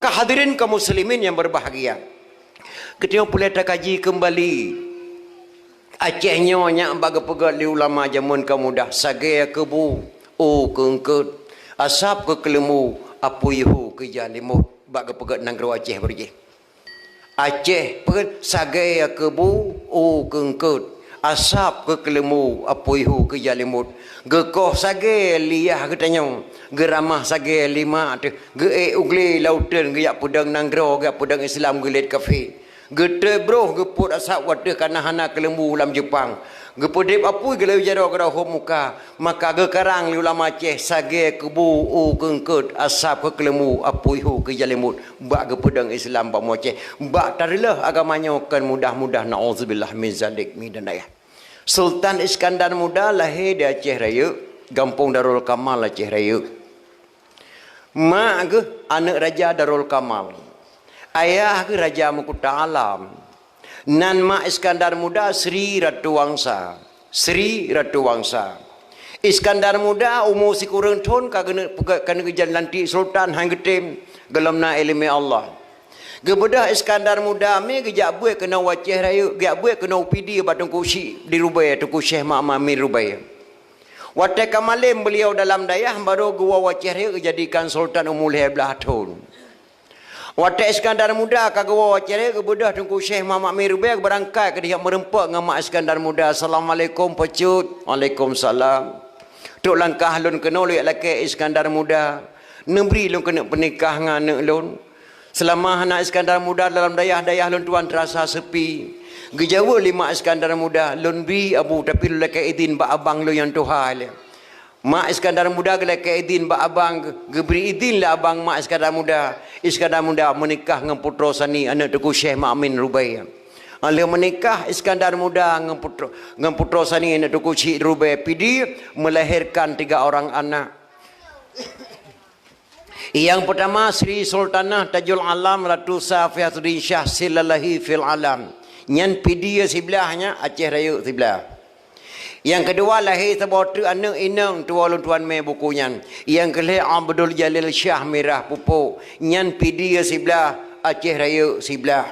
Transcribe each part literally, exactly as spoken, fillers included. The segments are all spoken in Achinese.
Hadirin kaum muslimin yang berbahagia, geutanyoe peureulée takaji keumbali. Aceh nyoe nyak bak geupeugét lé ulama jameun ka mudah, sagai keu bu, u keu eungkôt, asab keu keuleumbu, apui hu keu jalimot, bak geupeugét nanggroe Aceh beurijih. Aceh peuet sagai keu bu, u keu eungkôt, asab keu keuleumbu, apui hu keu jalimot. Geukoh sagai liyah geutanyoe, geuramah sagai lima teuh, geuék u glé lauteuen geujak peudong nanggroe, geujak peudong Islam geulet kafé. Geuteuet broh geupot asab wateuh kana hana keuleumbu lam Jeupang. Geupeudeb apui geulayu jaroe geurahom muka, maka geukarang lé ulama Aceh sagai keu bu, u keu eungkôt, asab keu keuleumbu, apui hu keu jalimot. Bak geupeudong Islam bak Aceh, bak tareuleuh agama nyoe kon mudah-mudah, naudzubillah min zalik, mi dan ayah. Sultan Iskandar Muda lahé di Aceh Rayeuk, gampông Darul Kamal Aceh Rayeuk. Mak geuh aneuëk Raja Darul Kamal, ayah geuh Raja Meukuta Alam. Nan mak Iskandar Muda Sri Ratu Wangsa. Sri Ratu Wangsa. Iskandar Muda umu sikureueng thon ka geuneuk peugét, ka geuneuk geujak lantik sultan, han geutem, gohlom na iéleumé Allah. Geubeudôh Iskandar Muda mi geujak beuet keunoe u Aceh Rayeuk, geujak beuet keunoe u Pidie bak Teungku Syik di Rubée, Teungku Syekh Muhammad Amin Rubée. Watée ka malem beuliau dalam dayah, barô geuwoe u Aceh Rayeuk geujadikan sultan umu lhée blaih thon. Watée Iskandar Muda ka geuwoe u Aceh Rayeuk, geubeudôh Teungku Syekh Muhammad Amin Rubée geubeurangkat keudeh jak meureumpok ngon mak Iskandar Muda. "Assalamualaikum, Peucut." "Waalaikumsalam." "Trok langkah lôn keunoe lôn jak lakée Iskandar Muda. Neubri lôn keuneuk peunikah ngon aneuëk lôn. Seulama hana Iskandar Muda dalam dayah, dayah lôn tuan teurasa seupi." Geujaweueb lé mak Iskandar Muda, "Lôn bi, Abu, tapi lôn lakée idhin bak abang lôn nyang tuha ilée." Mak Iskandar Muda geulakée idhin bak abang, geubri idhin lé abang mak Iskandar Muda. Iskandar Muda meunikah ngon putroe Sani, aneuëk Teungku Syekh Muhammad Amin Rubée. Lheueh meunikah Iskandar Muda ngon putroe, ngon putroe Sani, aneuëk Teungku Syik Rubée, Pidie, melahirkan tiga orang anak. Nyang peutama Sri Sultanah Tajul Alam Ratu Safiyatuddin Syah Silalahi fil Alam. Nyan Pidie siblaih, nyan Aceh Rayeuk siblaih. Nyang keudua lahé saboh treuk aneuëk inong, tuwoe lôn tuan mé buku nyan. Nyang keulhée Abdul Jalil Syah Mirah Pupuk, nyan Pidie siblaih, Aceh Rayeuk siblaih.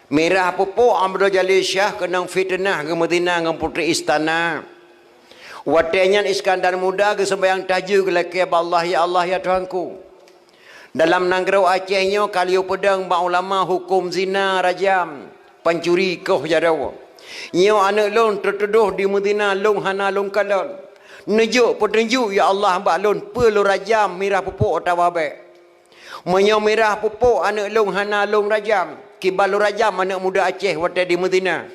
Mirah Pupuk Abdul Jalil Syah keunong fiteunah geumeuzina ngon putri istana. Watée nyan Iskandar Muda geuseumbahyang tahajud geulakée bak Allah, "Ya Allah, ya Tuhanku, dalam nanggroe Aceh nyoe ka lheueh peudong bak ulama huköm zina rajam, pancuri koh jaroe. Nyoe aneuëk lôn teutudoh jimeuzina, lôn hana lôn kalon. Neujok peutunjuk, ya Allah, bak lôn, peue lôn rajam, Mirah Pupuk atawa bék. Meunyoe Mirah Pupuk aneuëk lôn hana lôn rajam, kiban lôn rajam aneuëk muda Aceh watée jimeuzina.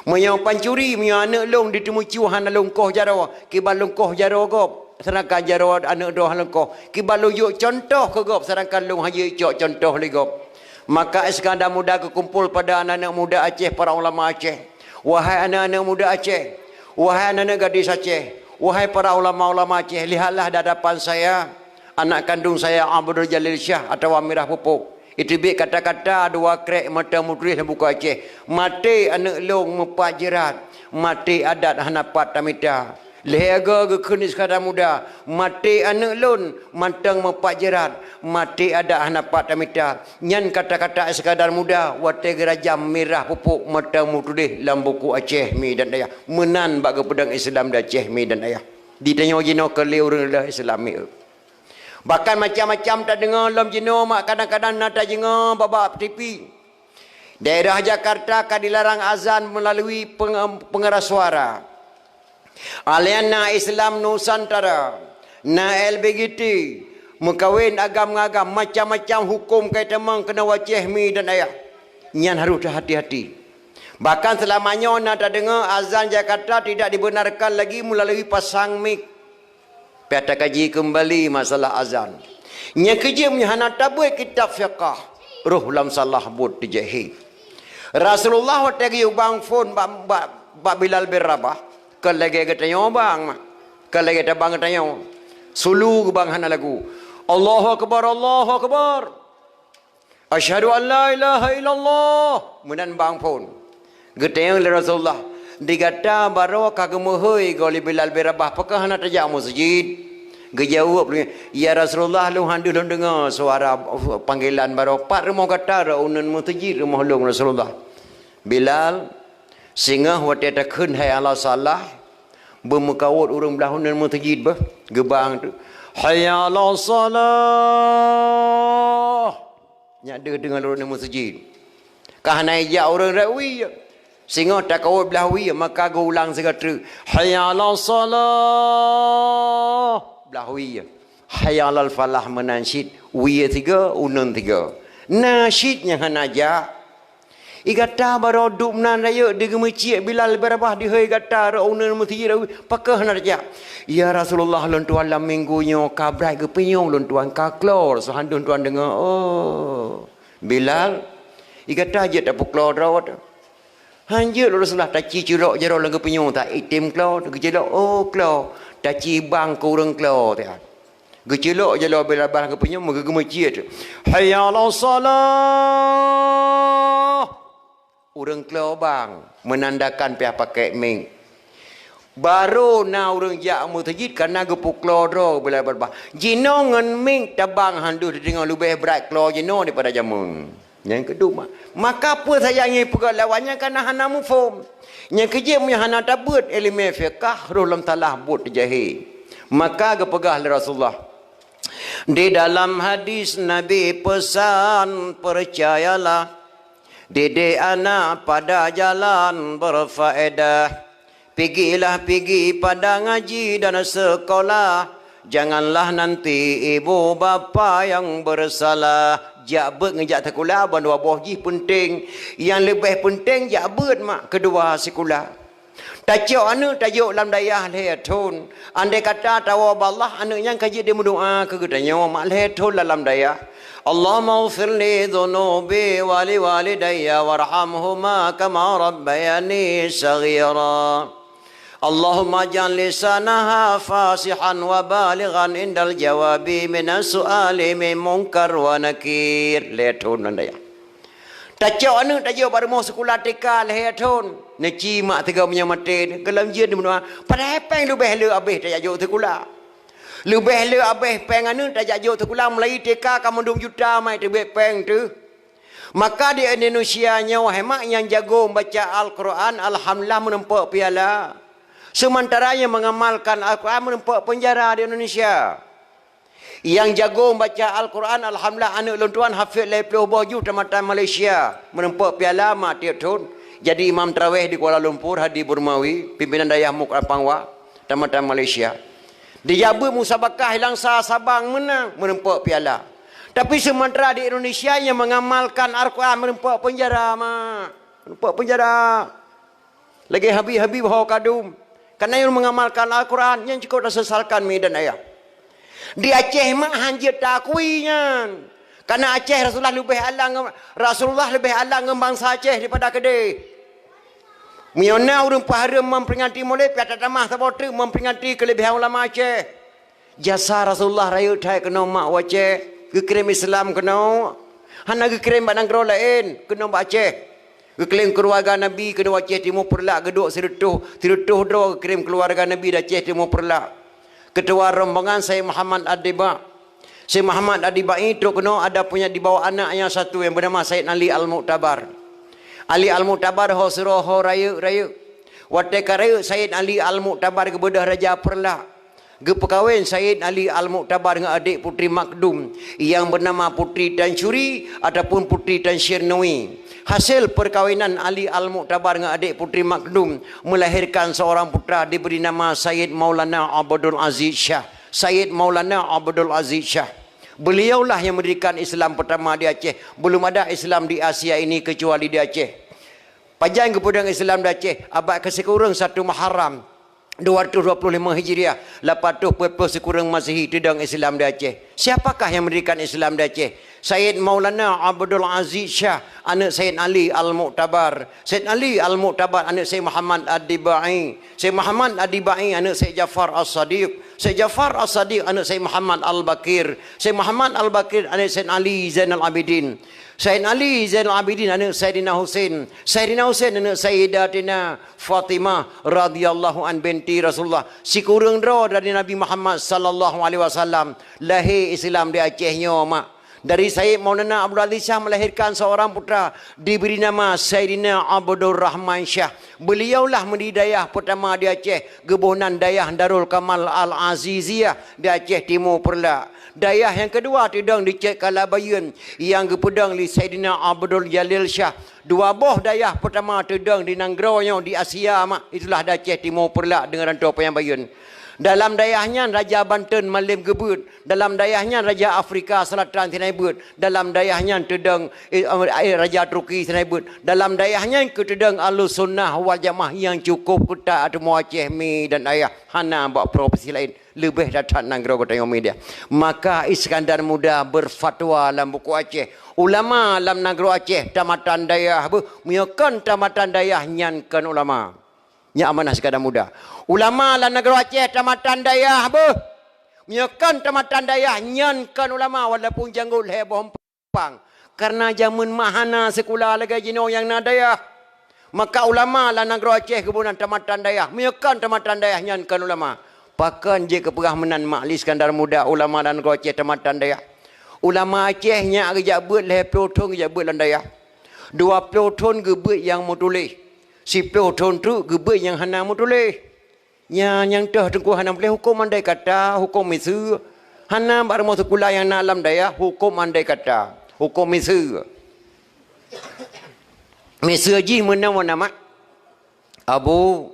Meunyoe pancuri, meunyoe aneuëk lôn jiteumucu hana lôn koh jaroe, kiban lôn koh jaroe gob, seudangkan jaroe aneuëk droe hana lôn koh, kiban lôn jok cuntoh keu gob, seudangkan lôn hana jicok cuntoh lé gob." Maka Iskandar Muda geukumpol pada aneuëk muda Aceh, para ulama Aceh. "Wahai aneuëk-aneuëk muda Aceh, wahai aneuëk gadis Aceh, wahai para ulama-ulama Aceh, lihatlah di hadapan saya, anak kandung saya Abdul Jalil Syah atawa Mirah Pupuk. Iteubiet kata-kata dua krek mantong meutuléh lam buku Aceh, 'Maté aneuëk lôn meupat jeurat, maté adat hana pat tamita.'" Lhée goe geukheun Iskandar Muda, "Maté aneuëk lôn mantong meupat jeurat, maté adat hana pat tamita." Nyan kata-kata Iskandar Muda watée geurajam Mirah Pupuk mantong meutuléh lam buku Aceh, mi dan ayah. Meunan bak geupeudong Islam di Aceh, mi dan ayah. Di tanyoe jinoe keu lé ureuëng Islam, mi. Bahkan macam-macam tadeungoe lom jinoe, mak, kadang-kadang na tadeungoe bak-bak T V. Daerah Jakarta ka dilarang azan melalui penge-, pengeras suara. Alian na Islam Nusantara, na L B G T, meukawen agam ngon agam, macam-macam huköm ka itamong keunoe u Aceh, mi dan ayah. Nyan harôh teuhati-hati. Bahkan seulama nyoe na tadeungoe azan Jakarta tidak dibenarkan lagi melalui pasang mik. Pih takaji keumbali masalah azan. Nyang keujeuet, meunyoe hana tabeuet kitab fiqah, roh lam salah buet teujahé. Rasulullah watée geuyue bang phon bak, bak, bak Bilal bin Rabah, kon lagée geutanyoe bang, kon lagée tabang geutanyoe. Sulu geubang hana lagu. "Allahu Akbar, Allahu Akbar. Asyhadu an la ilaha illallah." Meunan bang phon. Geutanyong lé Rasulullah, "Di gata baroe ka geumeuhôi goe lé Bilal bin Rabah, pakon hana tajak meuseujid?" Geujaweueb lé, "Ya Rasulullah, lôn han deuh lôn deungoe suara panggilan baroe, 'Pat rumoh gata?' 'Rot uneuen meuseujid rumoh lôn, Rasulullah.'" "Bilal, singoh watée takheun 'Hayya 'alas shalah', beumeukaôt ureuëng blah uneuen meuseujid beuh, geubang teuk, 'Hayya 'alas shalah!' Nyak deuh deungon ureuëng meuseujid. Ka hana ijak ureuëng rot wie. Singoh takaôt blah wie, maka geuulang sigoe treuk, 'Hayya 'alas shalah!' Blah wie. 'Hayya 'alal falah' meunan cit, wie sigoe, uneuen sigoe. Na cit nyang hana jak. I gata baroe duek meunan rayeuk digeumeuciek Bilal Rabah dihôi gata rot uneuen meuseujid, pakon hana jak? "Ya Rasulullah, lôn tuan lam minggu nyoe ka brat geupinyueng lôn tuan, ka klo, soe han deuh lôn tuan deungoe." "Oh, Bilal, i gata jeuet tapeuklo droe teuh?" "Han jeuet lôn Rasulullah, taci ceulok jaroe lam geupinyueng, ta item klo, geuceulok, oh klo, taci bang keu ureuëng klo teuh." Geuceulok jaroe Bilal Rabah geupinyueng, meugeumeuciek, 'Hayya 'alas shalah!' Ureuëng klo bang, meunandakan piah pakai mieng. Barô na ureuëng jak meuseujid kareuna geupeuklo droe Bilal Rabah. Jinoe ngon mieng tabang han deuh dideungoe, leubeh brat klo jinoe daripada jameun. Nyang keudua, maka peue saja nyang peugah lawan nyan kareuna hana muphom. Nyang keujeuet meunyoe hana tabeuet iéleumé fiqah, roh lam salah buet teujahe. Maka geupeugah lé Rasulullah, di dalam hadis Nabi peusan, "Percayalah, didik anak pada jalan berfaedah." Pigilah pigi pada ngaji dan sekolah, janganlah nanti ibu bapa yang bersalah. Jak beuet ngon jak sikula bandua boh jih peunteng. Nyang leubeh peunteng jak beuet mak, keudua sikula. Tacok aneuëk tajok lam dayah lhée thon. Andai kata tawoe bak Allah, aneuëk nyan ka jeuet dimeudoá keu geutanyoe mak lhée thon lam dayah. Allahumma ighfir li dzunubi wa li walidayya warhamhuma kama rabbayani shaghira. Allahumma ij'al lisanaha fasihan wa balighan indal jawabi minas su'ali min munkar wa nakir. Lhée thon lam dayah. Tacok aneuëk tajok bak rumoh sikula T K lhée thon. Neuci mak teuga meunyoe maté, geulam jeuet dimeudoá. Padahai péng leubeh le abéh tajak jok sikula. Leubeh le abéh péng aneuëk tajak jok sikula, mulai T K ka mandum juta mai teubiet péng teuh. Maka di Indonesia nyoe hai mak nyang jago baca Al-Quran, alhamdulillah, meureumpok piala. Seumantara nyang mengamalkan Al-Quran meureumpok peunjara di Indonesia. Nyang jago baca Al-Quran, alhamdulillah, aneuëk lôn tuan hafid lhée ploh boh juh tamatan Malaysia, meureumpok piala mak tiep thon. Jadi imam taraweh di Kuala Lumpur, Hadi Burmawi, pimpinan dayah MUK Ampangwa, tamatan Malaysia. Dijak beuet musabakah i Langsa, Sabang, meunang, meureumpok piala. Tapi seumantara di Indonesia nyang mengamalkan Al-Quran meureumpok peunjara mak. Meureumpok peunjara. Lagée Habib-Habib ho kadum. Kareuna nyang mengamalkan Al-Quran, nyang cukôp tasesalkan mi dan ayah. Di Aceh mak han jeuet taakui nyan. Kareuna Aceh Rasulullah leubeh alang ngon, Rasulullah leubeh alang ngon bansa Aceh daripada keudeh. Meunyoe na ureuëng peuhareuem memperingati Maulid, pih tatamah saboh treuk memperingati keuleubiehan ulama Aceh. Jasa Rasulullah rayeuk that keunoe mak u Aceh, geukirém Islam keunoe. Hana geukirém bak nanggroe laén, keunoe bak Aceh. Geukirém keuluwarga Nabi keunoe Aceh Timu Peureulak, geuduek sireutôh, sireutôh droe geukirém keuluwarga Nabi di Aceh Timu Peureulak. Keutua rombongan Syekh Muhammad Ad-Diba. Syekh Muhammad Ad-Dibai trok keunoe ada punya dibawa anak nyang satu nyang beunama Said Ali Al-Mu'tabar. Ali Al-Mu'tabar ho sidroe ho rayeuk-rayeuk. Watée ka rayeuk Said Ali Al-Mu'tabar geubeudôh Raja Peureulak. Geupeukawen Said Ali Al-Mu'tabar ngon adék Putri Makdum nyang beunama Putri Tan Syuri ataupun Putri Tan Syirnawi. Hasé peukawinan Ali Al-Mu'tabar ngon adék Putri Makdum meulahirkan seorang putra diberi nama Said Maulana Abdul Aziz Syah. Said Maulana Abdul Aziz Syah. Beliaulah yang mendirikan Islam pertama di Aceh. Belum ada Islam di Asia ini kecuali di Aceh. Pajan geupeudong Islam di Aceh? Abad keusikureueng satu Muharram, dua ratus dua puluh lima Hijriah, lapan ratus empat puluh sikureueng Masehi teudong Islam di Aceh. Siapakah yang mendirikan Islam di Aceh? Said Maulana Abdul Aziz Syah, aneuk Said Ali Al-Mu'tabar. Said Ali Al-Mu'tabar, aneuk Said Muhammad Ad-Dibai. Said Muhammad Ad-Dibai, aneuk Said Jafar As-Sadiq. Said Jafar As-Sadiq, aneuk Said Muhammad Al-Baqir. Said Muhammad Al-Baqir, aneuk Said Ali Zainal Abidin. Said Ali Zainal Abidin aneuëk Saidina Husain, Saidina Husain aneuëk Saidatina Fatimah radhiyallahu an binti Rasulullah, sikureueng droe dari Nabi Muhammad sallallahu alaihi wasallam, lahé Islam di Aceh nyoe mak. Dari Said Maulana Abdul Aziz Syah melahirkan seorang putra, diberi nama Saidina Abdul Rahman Syah. Beliaulah meundiri dayah pertama di Aceh, geuboh nan Dayah Darul Kamal Al-Aziziyah di Aceh Timur Peureulak. Dayah nyang keudua teudong di Cot Kalabayeuen, nyang geupeudong lé Saidina Abdul Jalil Syah. Dua boh dayah pertama teudong di nanggroe nyoe di Asia mak, itulah di Aceh Timur Peureulak deungon Ranto Panyang Bayeuen. Dalam dayah nyan Raja Banten malem geubeuet, dalam dayah nyan Raja Afrika Selatan Sinai beuet, dalam dayah nyan teudong, eh, eh, Raja Turki Sinai beuet, dalam dayah nyan keuh teudong Ahlussunnah wal Jamaah nyang cukup keutat ateueh Aceh, Mi dan Ayah, hana bak provinsi laén, leubeh that-that nanggroe geutanyoe Mi dan Ayah. Maka Iskandar Muda berfatwa lam buku Aceh, ulama lam nanggroe Aceh tamatan dayah beuh, meunyoe kon tamatan dayah nyan kon ulama. Nyan amanah Iskandar Muda. Ulama lam nanggroe Aceh tamatan dayah beuh. Meunyoe kon tamatan dayah nyan kon ulama, walaupun janggot lhée boh empang. Karena jameun mak hana sikula lagée jinoe nyang na dayah. Maka ulama lam nanggroe Aceh geuboh nan tamatan dayah. Meunyoe kon tamatan dayah nyan kon ulama. Pakon jeuet keupeugah meunan mak lé Iskandar Muda ulama lam nanggroe Aceh tamatan dayah. Ulama Aceh nyak geujak beuet lhée ploh thon geujak beuet lam dayah. Dua ploh thon geubeuet nyang meutuléh. Siploh thon treuk geubeuet nyang hana meutuléh. Nyan nyang toh Teungku hana meutuléh huköm andai kata, huköm miseue. Hana bak rumoh sikula nyang na lam dayah huköm andai kata, huköm miseue. Miseue jih meunan wan amat. Abu,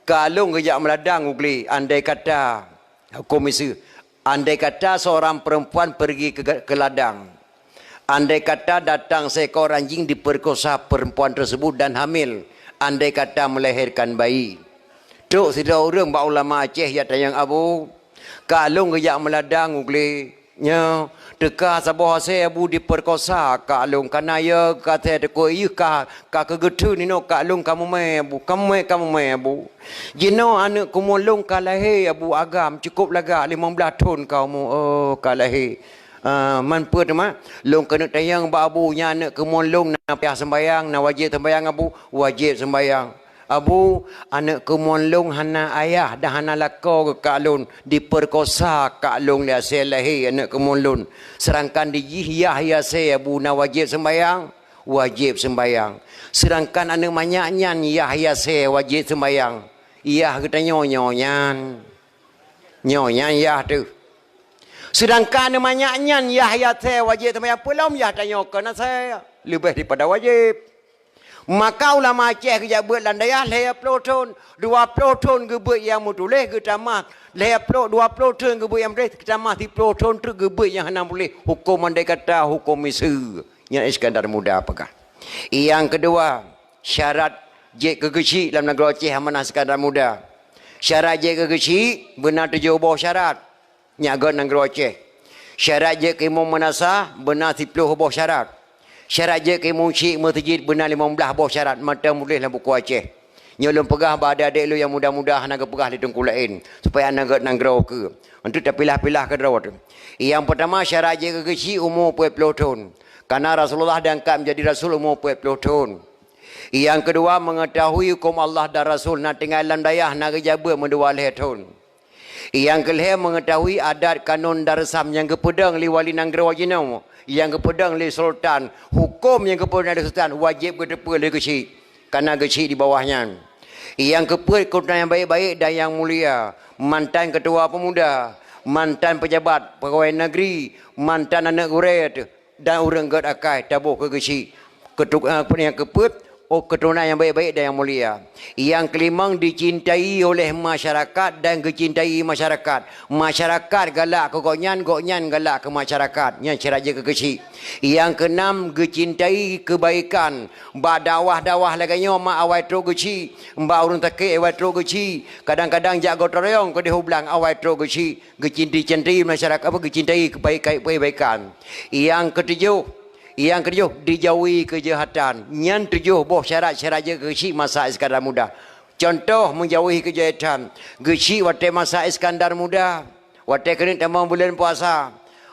ka lôn geujak meuladang u glé, andai kata, huköm miseue. Andai kata seorang perempuan pergi ke, ke ladang. Andai kata datang seekor anjing diperkosa perempuan tersebut dan hamil. Andai kata melahirkan bayi. Trok sidroe ureuëng bak ulama Aceh jak tanyong Abu, ka lôn geujak meuladang u glé. Nyoe, teuka saboh asée Abu diperkosa ka lôn, kana ya ka asée teukôi yeuh ka, ka keugeutheun inoe ka lôn ka mumé Abu, ka mumé, ka mumé Abu. Jinoe aneuëk keumuen lôn ka lahé Abu agam, cukup lagak limong blaih thon ka umu, oh, ka lahé. Ah, man peue teuma, lôn keuneuk tanyong bak Abu, nyan aneuëk keumuen lôn na payah seumbayang, na wajéb seumbayang Abu, wajéb seumbayang. Abu, aneuëk keumuen lôn hana ayah dan hana lakoe geuka lôn, diperkosa ka lôn lé asée lahé aneuëk keumuen lôn. Seurangkan di jih yah asée Abu na wajéb seumbayang, wajéb seumbayang. Seurangkan aneuëk manyak nyan yah asée wajéb seumbayang. Yah geutanyoe nyoe nyan. Nyoe nyan yah teuh. Seudangkan manyak nyan yah asée wajéb seumbayang, peulom yah tanyoe kon asée leubeh daripada wajéb. Maka ulama Aceh geujak beuet lam dayah lhée ploh thon, dua ploh thon geubeuet nyang meutuléh geutamah, lhée ploh, dua ploh thon geubeuet nyang meutuléh geutamah siploh thon treuk geubeuet nyang hana meutuléh, huköm andai kata, huköm miseue. Nyan Iskandar Muda peugah. Nyang keudua, syarat jeuet keu geuchik lam nanggroe Aceh amanah Iskandar Muda. Syarat jeuet keu geuchik beuna tujoh boh syarat. Nyak gét nanggroe Aceh. Syarat jeuet keu imum meunasah beuna siploh boh syarat. Syarat jeuet keu imum chik meuseujid beuna limong blaih boh syarat mantong meutuléh lam buku Aceh. Nyoe lôn peugah bak adék-adék lôn nyang muda-muda hana geupeugah lé teungku laén, supaya hana gét nanggroe keu. Untuk tapilah-pilah keudroe teuh. Nyang peutama syarat jeuet keu geuchik umu peuet ploh thon. Karena Rasulullah diangkat menjadi rasul umu peuet ploh thon. Nyang keudua mengetahui huköm Allah dan Rasul na tinggai lam dayah na geujak beuet meudua lhée thon. Nyang keulhée mengetahui adat kanun dan reusam nyang geupeudong lé wali nanggroe jinoe, nyang geupeudong lé sultan, huköm nyang geupeudong lé sultan wajéb geuteupeue lé geuchik, kana geuchik di bawah nyan. Nyang keupeuet keuturonan nyang baék-baék dan nyang mulia, mantan keutua peumuda, mantan peujabat pegawai negeri, mantan aneuëk gurée teuh, dan ureuëng gét akai taboh keu geuchik. Keutu-, eh, peue nyang keupeuet, oh, keuturonan nyang baék-baék dan nyang mulia. Nyang keulimong dicintai oleh masyarakat dan geucintai masyarakat. Masyarakat galak keu gobnyan, gobnyan galak keu masyarakat. Nyan syarat jeuet keu geuchik. Nyang keunam geucintai keubaikan. Bak dakwah-dakwah lagée nyoe mak awai trok geuchik. Bak ureuëng sakét awai trok geuchik. Kadang-kadang jak gotong royong keudeh u blang awai trok geuchik. Geucintai-cintai masyarakat, apa, geucintai keubaikan, keubaikan. Nyang keutujoh, nyang keutujoh dijauhi keujahatan. Nyan tujoh boh syarat-syarat jeuet keu geuchik masa Iskandar Muda. Contoh meujauhi keujahatan. Geuchik watée masa Iskandar Muda, watée keuneuk tamong buleuen puasa,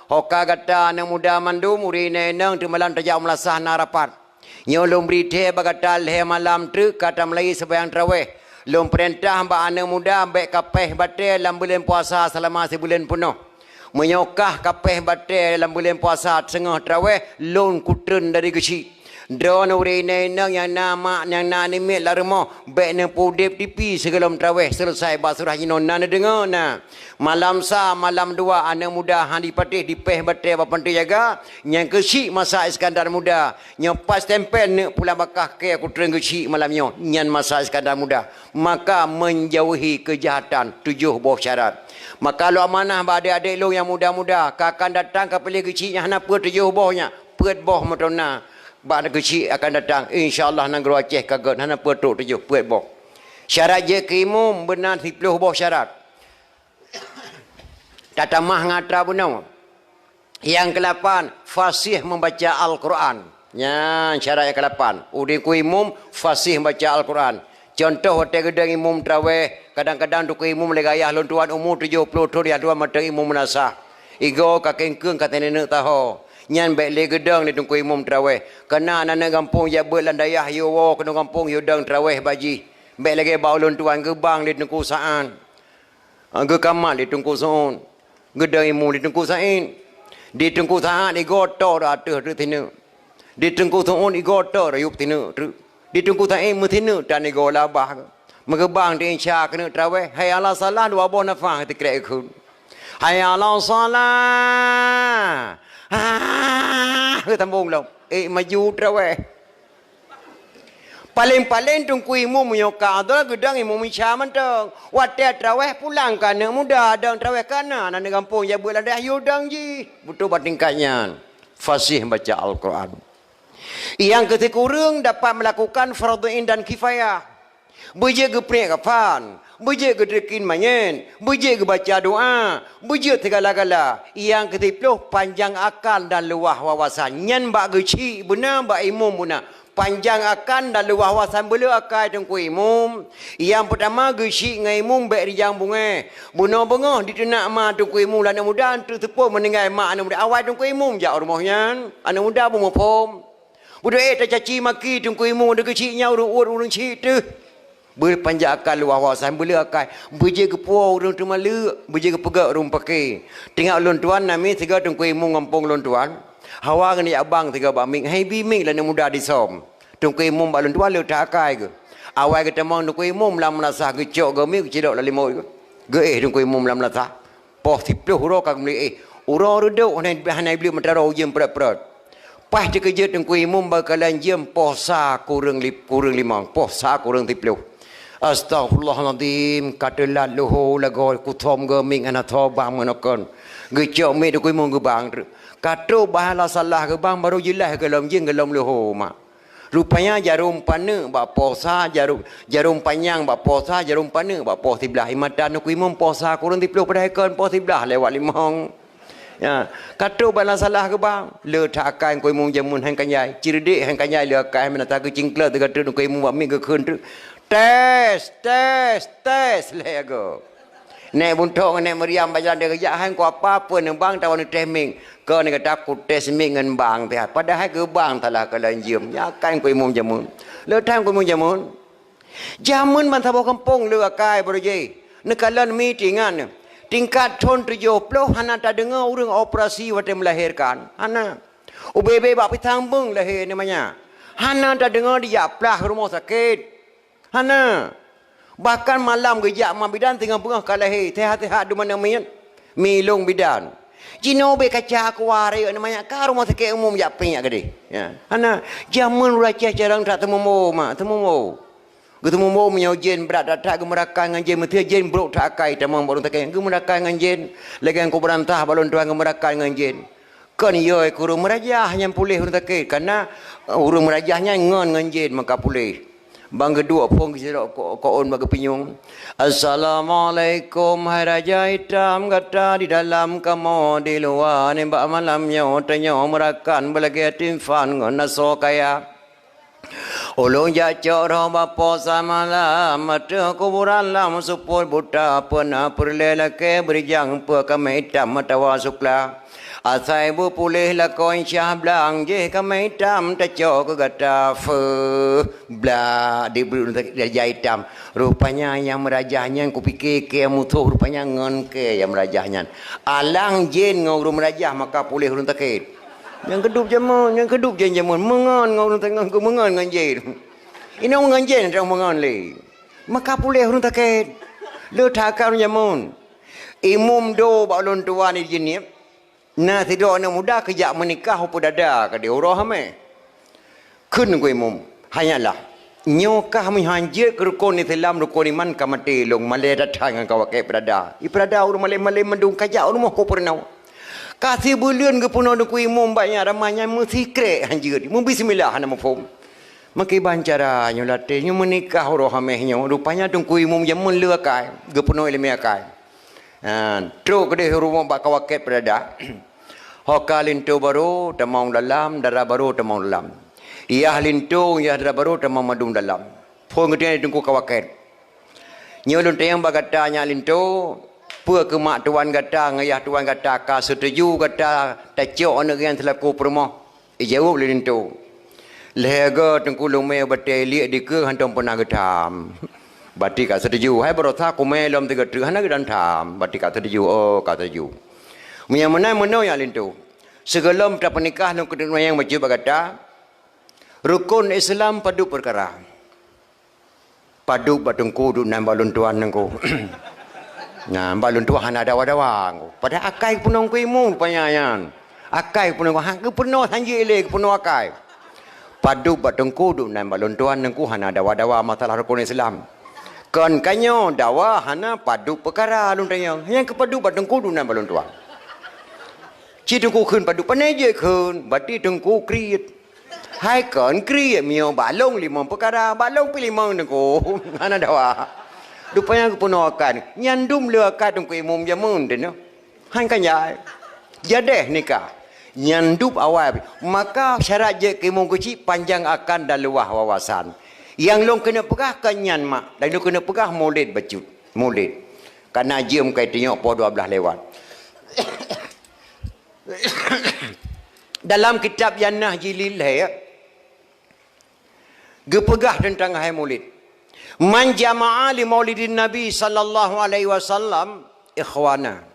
Ho ka gata aneuk muda mandum, ureueng inong-inong teumalam tajak meulasah na rapat. Nyoe lôn bri thèe bak gata lhèe malam treuk ka tameulayeue seumayang taraweh. Lôn peurintah bak aneuk muda bèk kapéh batèe lam buleuen puasa seulama sibuleuen peunoh. Meunyoe kah kapéh batèe lam buleuen puasa teungoh taraweh, lôn kutreun dari geuchik. Droeneuh ureueng inong-inong nyang na mak, nyang na aneuk miet lam rumoh, bèk neupeuudép tipi sigohlom taraweh seuleusai bak surah jinoe na neudeungoe na. Malam sa, malam dua aneuk muda han jipatéh dipéh batèe bak panti jaga, nyang keuchik masa Iskandar Muda. Nyoe pas tempel neuk pulang bak kah kèe kutreun geuchik malam nyoe, nyan masa Iskandar Muda. Maka menjauhi kejahatan, tujoh boh syarat. Maka lôn amanah bak adék-adék lôn nyang muda-muda, ka akan datang ka piléh geuchik nyang hana peuet tujoh boh nyan, peuet boh meuteuna. Bak geuchik akan datang, insya Allah nanggroe Aceh ka gèt, hana peuet trok tujoh, peuet boh. Syarat jeuet keu imum beuna siplôh boh syarat. Tatamah ngon atra bunoe. Nyang keulapan, fasih membaca Al-Quran. Nyan syarat nyang keulapan. Udeb keu imum, fasih membaca Al-Quran. Contoh, watèe geudong imum taraweh, kadang-kadang teungku imum lé gayah lôn tuan umu tujoh ploh thon, yah tuan mantong imum meunasah. Igoe ka kengkeung ka teuneuk taho. Nyan bèk lé geudong lé teungku imum taraweh. Kana aneuk gampông jak beuet lam dayah yue woe keunoe gampông yue dong taraweh bak jih. Bèk lagèe bak ulôn tuan geubang lé Teungku Sa'ad. Geukamat lé Teungku Su'ud, geudong imum lé Teungku Sa'id. Di Teungku Sa'ad igoe toe ateueh treuk sineuk. Di Teungku Su'ud igoe toe yub sineuk treuk. Di Teungku Sa'id meusineuk tan igoe labah. Meugeubang di insya keuneuk taraweh, hayya 'alas shalah dua boh nafah teukrek kheun. Hayya 'alas shalah. Ah, geutambong lom. Eh, maju taraweh. Paleng-paleng teungku imum meunyoe ka adhan geudong imum isya mantong. Watèe taraweh pulang keu aneuk muda dong taraweh kana aneuk gampông jak beuet lam dayah yue dong jih. Beutôi bak tingkat nyan. Fasih baca Al-Quran. Nyang keu sikureueng dapat melakukan fardhu ain dan kifayah. Beujeuet geupriek kafan, beujeuet geudeukin manyét, beujeuet geubaca doa, beujeuet sigala-gala. Nyang keu siplôh panjang akal dan luwah wawasan. Nyan bak geuchik beuna, bak imum beuna. Panjang akal dan luwah wawasan beuleuh akai teungku imum. Nyang peutama geuchik ngon imum bèk rijang bungéh. Bunoe beungoh diteunak ma teungku imum lé aneuk muda, teuk seupôt meuninggai ma aneuk muda. Awai teungku imum jak u rumoh nyan. Aneuk muda beumuphom. Beudôh ék tacaci maki teungku imum, ureueng keuchik nyan ureueng uet ureueng chik teuh. Beupanjang akai luwah wawasan beuleuh akai. Beujeuet geupuwoe ureueng teumaleuk, beujeuet geupeugöt ureueng paké. Teuingat lôn tuan na miet sigoe teungku imum gampông lôn tuan. Hawa geunyan jak bang sigoe bak miet, han ibi miet lé aneuk muda disöm. Teungku imum bak lôn tuan le that akai geuh. Awai geutamong teungku imum lam meulasah geucok geuh miet geucidok lam limot geuh. Geuéh teungku imum lam meulasah. Poh siplôh uroe ka geumeulieh. Uroe reudôk hana, hana iblih meuteurô ujeuen prot-prot. Paih teukeujot teungku imum bak kalon jeuem poh sa kureueng li-, kureueng limong, poh sa kureueng siplôh. Astaghfirullahalazim, ka teulat leuho lagoe kuthom geuh miet ngon asoe bang meunoe kon. Geucok miet teungku imum geubang treuk. Ka trôk bah la salah geubang barô jeulaih geulom jeuem geulom leuho mak. Rupanya jarom paneuk bak poh sa, jarom, jarom panyang bak poh sa, jarom paneuk bak poh siblaih. Imata teungku imum poh sa kureueng siplôh padahai kon poh siblaih lewat limong. Ya, ka trôk bak la salah geubang. Le that akai teungku imum jameun han kanyai. Ceureudek han kanyai le akai meunan ta geucingkleut teuka treuk teungku imum bak miet geukheun treuk. Tes, tes, tes lhèe go. Nèk Buntok ngon Nèk Maryam bak jalan deuh geujak hai ku apa pun bang tawa neutéh miet. Keu neugata kutéh miet ngon bang teuh. Padahai keu bang salah kalon jeuem. Nyan akai teungku imum jameun. Le that teungku imum jameun. Jameun ban saboh gampông le akai barô jih. Neukalon miet ingat. Tingkat thon tujoh ploh hana tadeungoe ureueng operasi watèe meulahirkan. Hana. Ubé-bé bak pisang beung lahé aneuk manyak. Hana tadeungoe dijak plah rumoh sakét. Hana. Bahkan malam geujak ma bidan singoh beungoh ka lahé, seuhat-seuhat dum aneuk miet. Milong bidan. Jinoe ubé kaca keuluwa rayeuk aneuk manyak ka rumoh sakét umum jak péng jak keudéh. Ya. Hana. Jameun ureueng Aceh carông that teumumbo mak, teumumbo. Geuteumumbo meunyoe jén brat that-that geumeurakan ngon jén, meuteue jén brok that akai tamong bak ureueng sakét. Geumeurakan ngon jén, lagèe nyang kubeurantah bak lôn tuan geumeurakan ngon jén. Kon yo keu ureueng meurajah nyan puléh ureueng sakét, kareuna ureueng meurajah nyan ngon ngon jén maka puléh. Bang geuduek phôn geusidroe ko-, koon bak geupinyueng. Assalamualaikum hai raja itam, gata di dalam kamoe di luwa, nibak malam nyoe tanyoe meurakan beulagèe timpan ngon asoe kaya. Ulôn jak cok roh bak poh sa malam, ateueh kuburan lam seupôt buta, peue na peureulèe lakèe beurijang, peue kamé itam atawa sukla. Asai beupuléh lakoe syah blang, jih kamé itam tacok keu gata feuh. Blah, dibri ureuëng sakét raja itam. Rupanya nyang meurajah nyan kupike kée musoh, rupanya ngon kée nyang meurajah nyan. Alang jén ngon ureuëng meurajah maka puléh ureuëng sakét. Nyang keudub jameun, nyang keudub jén jameun, meungon ngon ureuëng sakét, ngon meungon ngon jén. Inong ngon jén, inong meungon lé. Maka puléh ureuëng sakét. Le that ka ureuëng jameun. Imum do bak ulôn tuan di Jeunieb. Na sidroe aneuëk muda keujak meunikah u Peudada keudeh uroe hamé. Kheun keu imum, "Hanyalah, nyoe kah meuhanjeuet keu rukon Islam, rukon iman ka maté lôn, malée that-that ngon ka wakée Peudada." I Peudada ureuëng malém-malém mandum kajak u rumoh keu peurunoe. Ka sibuleuen geupeurunoe teungku imum bak nyan ramah nyan meusikrek hanjeuet, meubismillah hana muphom. Meukiban cara nyoe laté nyoe meunikah uroe hamé nyoe, rupanya teungku imum jameun le akai, geupeurunoe ileumé akai. Ha, trok keudeh rumoh bak ka wakée Peudada. Ho ka linto barô tamong dalam, dara barô tamong dalam. Yah linto, yah dara barô tamong mandum dalam. Phon geutanyoe teungku ka wakée. Nyoe lôn tanyong bak gata nyak linto, peue keu mak tuan gata ngon yah tuan gata ka seutuju gata tacok aneuëk nyan seulaku peurumoh? Ijaweueb lé linto, "Lhée goe teungku lumé batée liek dikeue hántom peunah geutham." Bati ka seutuju, hai barosa kumé lom sigoe treuk hana geutham-tham, bati ka seutuju, oh ka seutuju. Meunyoe meunan meunoe nyak linto, sigohlom tapeunikah lôn keuneuk nanyong bacut bak gata, rukon Islam padub peukara. Padub bak teungku duek nan bak lôn tuan teungku. Nah, bak lôn tuan hana dawa-dawa teungku. Padahai akai peunoh keu imum panya nyan. Akai peunoh, ha, geupeurunoe hanjeuet lé geupeurunoe akai. Padub bak teungku duek nan bak lôn tuan teungku hana dawa-dawa masalah rukon Islam. Kon ka nyoe dawa hana padub peukara lôn tanyong. Nyang keu padub bak teungku duek nan bak lôn tuan. Ci teungku kheun padub, pane jeuet kheun, bati teungku kriet. Hai kon kriet meunyoe bak lôn limong peukara, bak lôn pih limong teungku. Hana dawa. Rupanya geupeunoe akan. Nyan dum le akan teungku imum jameun teuh nyoe. Han kan jai. Jadeh nikah. Nyan dum awai. Maka syarat jeuet keu imum keuchik panjang akan dan luwah wawasan. Nyang lôn keuneuk peugah kon nyan mak, dan lôn keuneuk peugah mulid bacut. Mulid. Kana jeuem kai teunyok poh dua blaih lewat. Dalam kitab Jannah jilid lhée geupeugah teuntang hai mulid, "Man jama'a li maulidin Nabi sallallahu alaihi wasallam ikhwana,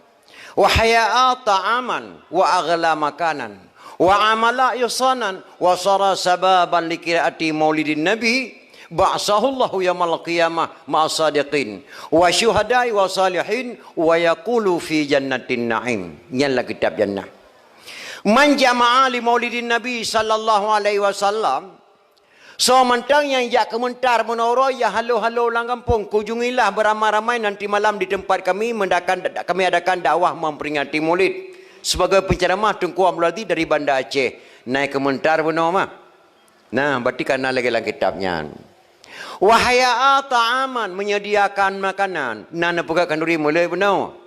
wa haya'a ta'aman, wa aghla makanan, wa amala ihsanan, wa sara sababan li qiraati maulidin Nabi, ba'atsahullahu yaumal qiyamah ma'as sadiqin, wa syuhada'i wa salihin, wa yaqulu fi jannatin na'im." Nyan lam kitab Jannah. "Man jama'a li maulidin Nabi sallallahu alaihi wasallam," soe mantong nyang jak keumeuntar meunoe uroe nyang halo-halo lam gampông, kunjungilah beramai-ramai nanti malam di tempat kami mendakan, kami adakan dakwah memperingati Maulid. Sebagai penceramah Teungku Abdul Aziz dari Banda Aceh. Nai keumeuntar meunoe mah. Nah, berarti kana lagée lam kitab nyan. "Wa haya'a ta'aman," menyediakan makanan. Na neupeugah khanduri mulai bunoe.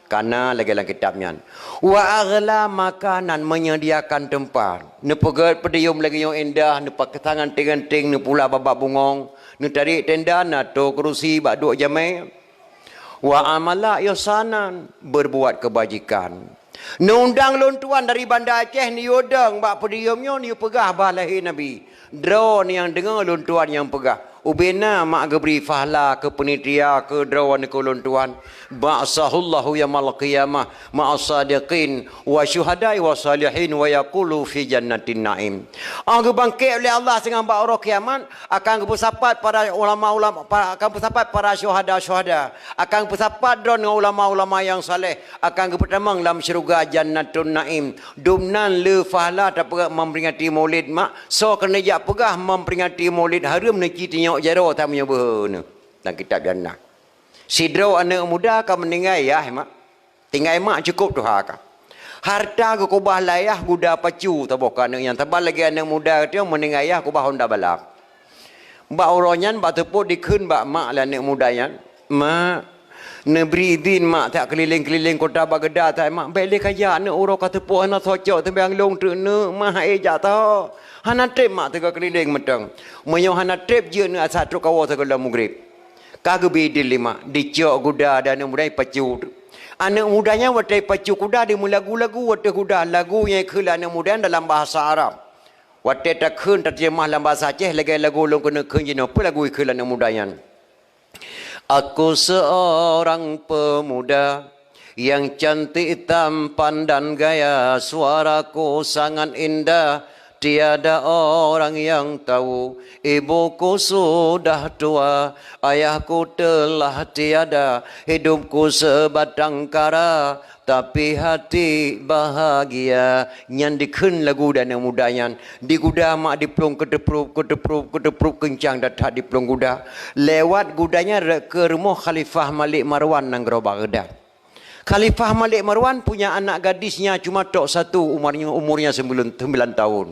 Kana lagée lam kitab nyan. "Wa aghla makanan," menyediakan teumpat. Neupeugét peudiyôm lagée nyoe indah, neupaksa ganteng-ganteng, neupula babah bungong, neutarék tenda, na tô keurusi bak duek jamé. "Wa amala ihsanan," berbuat kebajikan. Neuundang lôn tuan dari Banda Aceh, neuyue dong bak peudiyôm nyoe, neuyue peugah bah lahé Nabi. Droeneuh nyang deungoe lôn tuan nyang peugah, ubena mak geubri fahla keu peunitia keu droeneuh keu lôn tuan. "Ba'atsahullahu yaumal qiyamah ma'as sadiqin wa syuhada'i wa salihin wa yaqulu fi jannatin na'im." Oh geubangkét lé Allah singoh bak uroe kiamat, akan geupeusapat para ulama-ulama, pa-, akan geusapat para syuhada-syuhada, akan geusapat droe ngon ulama-ulama nyang saleh, akan geupeutamong lam syeuruga Jannatun Naim. Dum nan le fahla tapeugah memperingati Maulid mak, soe keuneuk jak peugah memperingati Maulid hareuem neuci tinyok jaroe tameunyoe beuhe neuh. Lam kitab Jannah. Sidroe aneuëk muda ka meuninggai yah mak. Tinggai mak cukôp tuha ka. Harta geukubah lé ayah guda pacu saboh keu aneuëk nyan. Saban lagée aneuëk muda geutanyoe meuninggai ayah kubah honda balap. Bak uroe nyan bak teupot dikheun bak mak lé aneuëk muda nyan, "Mak, neubri idhin mak that keulileng-keulileng kota bak geuda that mak. Bék lé kajak aneuëk uroe ka teupot hana soe cok teubiang lôn treuk neuëk mak hai jak tho." Hana treb mak teuga keulileng mantong. Meunyoe hana treb jeuet neuëk asat trok kawoe sigohlom mugreb. Ka geubri idhin lé mak, dicok guda dan aneuëk muda pacu. Aneuk muda nyan watée pacu kuda di meulagu-lagu watée kuda, lagu nyang ikheun lé aneuk muda nyan dalam bahasa Arab. Watée takheun tateurjemah lam bahasa Aceh lagée lagu lôn keuneuk kheun jinoe, peue lagu ikheun lé aneuk muda nyan? Aku seorang pemuda yang cantik tampan dan gaya, suaraku sangat indah, tiada orang yang tahu. Ibuku sudah tua, ayahku telah tiada, hidupku sebatang kara, tapi hati bahagia. Nyan dikheun lagu dan aneuk muda nyan. Di guda mak diplueng keuteuprop, keuteuprop, keuteuprop keuncang that-that diplueng guda. Lewat guda nyan rot keu rumoh Khalifah Malik Marwan nanggroe Baghdad. Khalifah Malik Marwan punya anak gadis nyan cuma tok satu, umurnya, umurnya sembilan, sembilan tahun.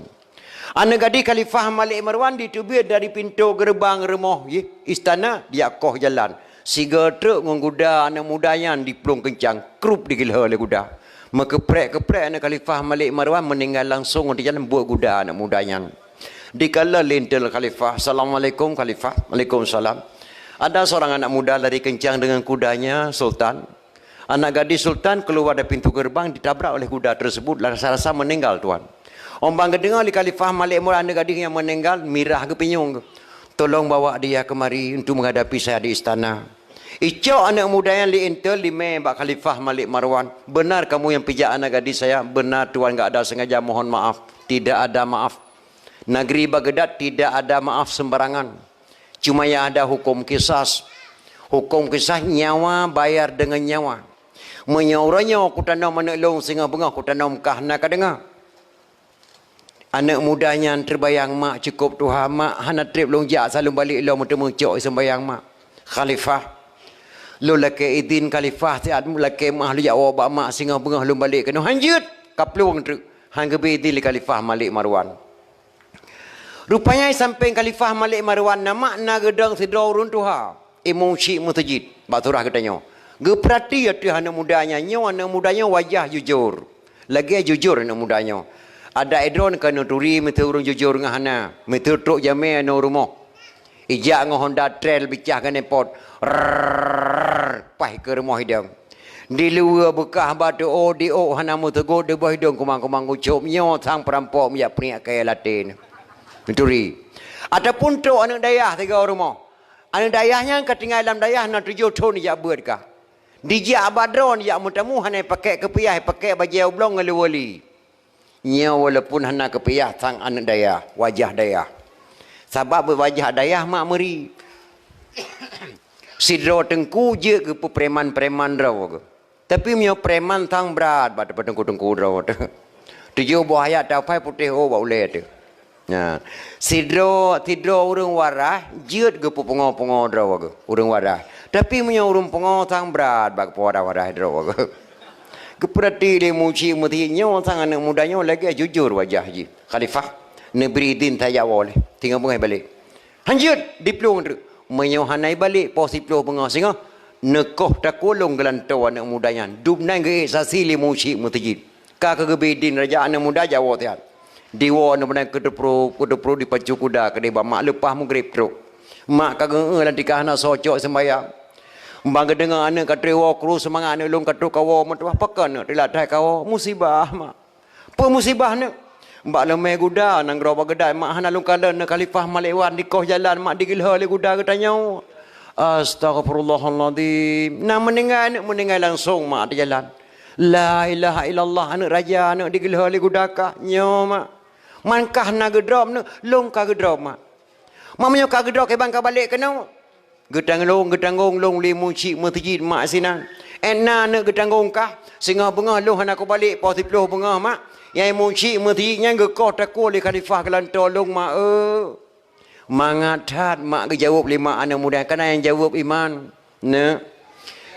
Aneuk gadis Khalifah Malik Marwan diteubiet dari pintoe geureubang rumoh, yeh, istana, dijak koh jalan. Sigoe treuk ngon guda aneuk muda nyan diplueng keuncang, krup digeulhô lé guda. Meukeuprek-keuprek aneuk Khalifah Malik Marwan meuninggai langsong di jalan buet guda aneuk muda nyan. Dikalon lé intel Khalifah, "Assalamualaikum Khalifah." "Waalaikumsalam." Ada seorang anak muda lari kencang dengan kudanya, Sultan. Anak gadis Sultan keluar dari pintu gerbang ditabrak oleh kuda tersebut, rasa-rasa meninggal, Tuan. Óh ban geudeungoe lé Khalifah Malik Marwan aneuk gadis nyan meninggal, mirah geupinyueng. "Tolong bawa dia kemari untuk menghadapi saya di istana." Icok aneuk muda nyan lé intel, dimé bak Khalifah Malik Marwan. "Benar kamu yang pijak anak gadis saya?" "Benar, Tuan, enggak ada sengaja, mohon maaf." "Tidak ada maaf. Negeri Baghdad tidak ada maaf sembarangan. Cuma yang ada hukum kisas. Hukum kisas nyawa bayar dengan nyawa. Meunyoe uroe nyoe kutanom aneuk lôn singoh beungoh kutanom kah na kadeungoe." Aneuk muda nyan teubayang, "Mak, cukôp tuha, Mak, hana treb lôn jak, asai lôn balek lom meuteumé cok seumbayang, Mak." "Khalifah, lôn lakée idhin Khalifah siat lakée meu'ah lôn jak woe bak mak singoh beungoh lôn balek keunoe." "Hanjeuet, ka plueng treuk." Han geubri idhin lé Khalifah Malik Marwan. Rupanya sampéng Khalifah Malik Marwan na mak na geudong sidroe ureuëng tuha, imum syik meuseujid bak surah geutanyoe. Geupeurati ateueh aneuk muda nyan, nyoe aneuk muda nyoe wajah jujur. Lagée jujur aneuk muda nyoe. Adak droeneuh ka neuturi miseue ureuëng jujur ngon hana, miseue trok jamé aneuk rumoh. Ijak ngon Honda Trail bicah keuneupot. Rrrr, paih keu rumoh idong. Di luwa beukah batu ôk, di ôk hana meuteugôt, di boh idong kumang-kumang gucôb, nyoe sang peurampok meujak peuriek kayée laté nyoe. Neuturi. Ataupun trok aneuk dayah sigoe rumoh. Aneuk dayah nyan ka tinggai lam dayah na tujoh thon ijak beuet kah. Dijak bak droeneuh jak meutamu hana ipakék keupiah, ipakék bajée ublong ngon luwa li. Nyoe walaupun hana keupiah sang aneuk dayah, wajah dayah. Sabab wajah dayah mak meuri. Sidroe teungku jeuet geupeu preman-preman droe geuh. Tapi meunyoe preman sang brat bak teungku-teungku droe teuh. Tujoh boh ayat tafai putéh ôk bak ulée teuh. Nah, sidroe, sidroe ureuëng waras jeuet geupeu pungo-pungo droe geuh, ureuëng waras. Tapi meunyoe ureuëng pungo sang brat bak keupeue waras-waras droe geuh. Geupeurati lé mucik meuseujid nyoe sang aneuk muda nyoe lagée jujur wajah jih. Khalifah, neubri idhin tajak woe lé, singoh beungoh balek. Hanjeuet diplueng treuk. Meunyoe hana ibalek poh siplôh beungoh singoh, neukoh takulong geulantoe aneuk muda nyan. Dum nan geuék saksi lé mucik meuseujid. Ka keugeubri idhin raja aneuk muda jak woe siat. Diwoe aneuk muda keuteupro, keuteupro dipacu kuda keudeh bak mak leupah meugreb trok. Mak ka geueu lam tika hana soe cok seumbayang. Ban geudeungoe aneuk ka trok woe kru seumangat aneuk lôn ka trok kawoe meutuah pakon aneuk teulat that kawoe musibah mak. Peue musibah neuk? Bak leumé guda nanggroe Baghdad mak hana lôn kalon neuk Khalifah Malik Wan dikoh jalan mak digeulhô lé guda geutanyoe. Astaghfirullahalazim. Na meuninggai neuk meuninggai langsong mak di jalan. La ilaha illallah aneuk raja neuk digeulhô lé guda kah nyoe mak. Man kah na geudrob neuk lôn ka geudrob mak. Mak meunyoe ka geudrob kiban ka balek keunoe. Geutanggong, geutanggong lôn lé mucik meuseujid mak sinan. Ék na neuk geutanggong kah, singoh beungoh lôn hana kubalek poh siplôh beungoh mak. Nyang mucik meuseujid nyan geukoh takue lé khalifah geulantoe lôn mak eu. Mangat that mak geujaweueb lé mak aneuk muda, kana nyang jaweueb iman. Neuk.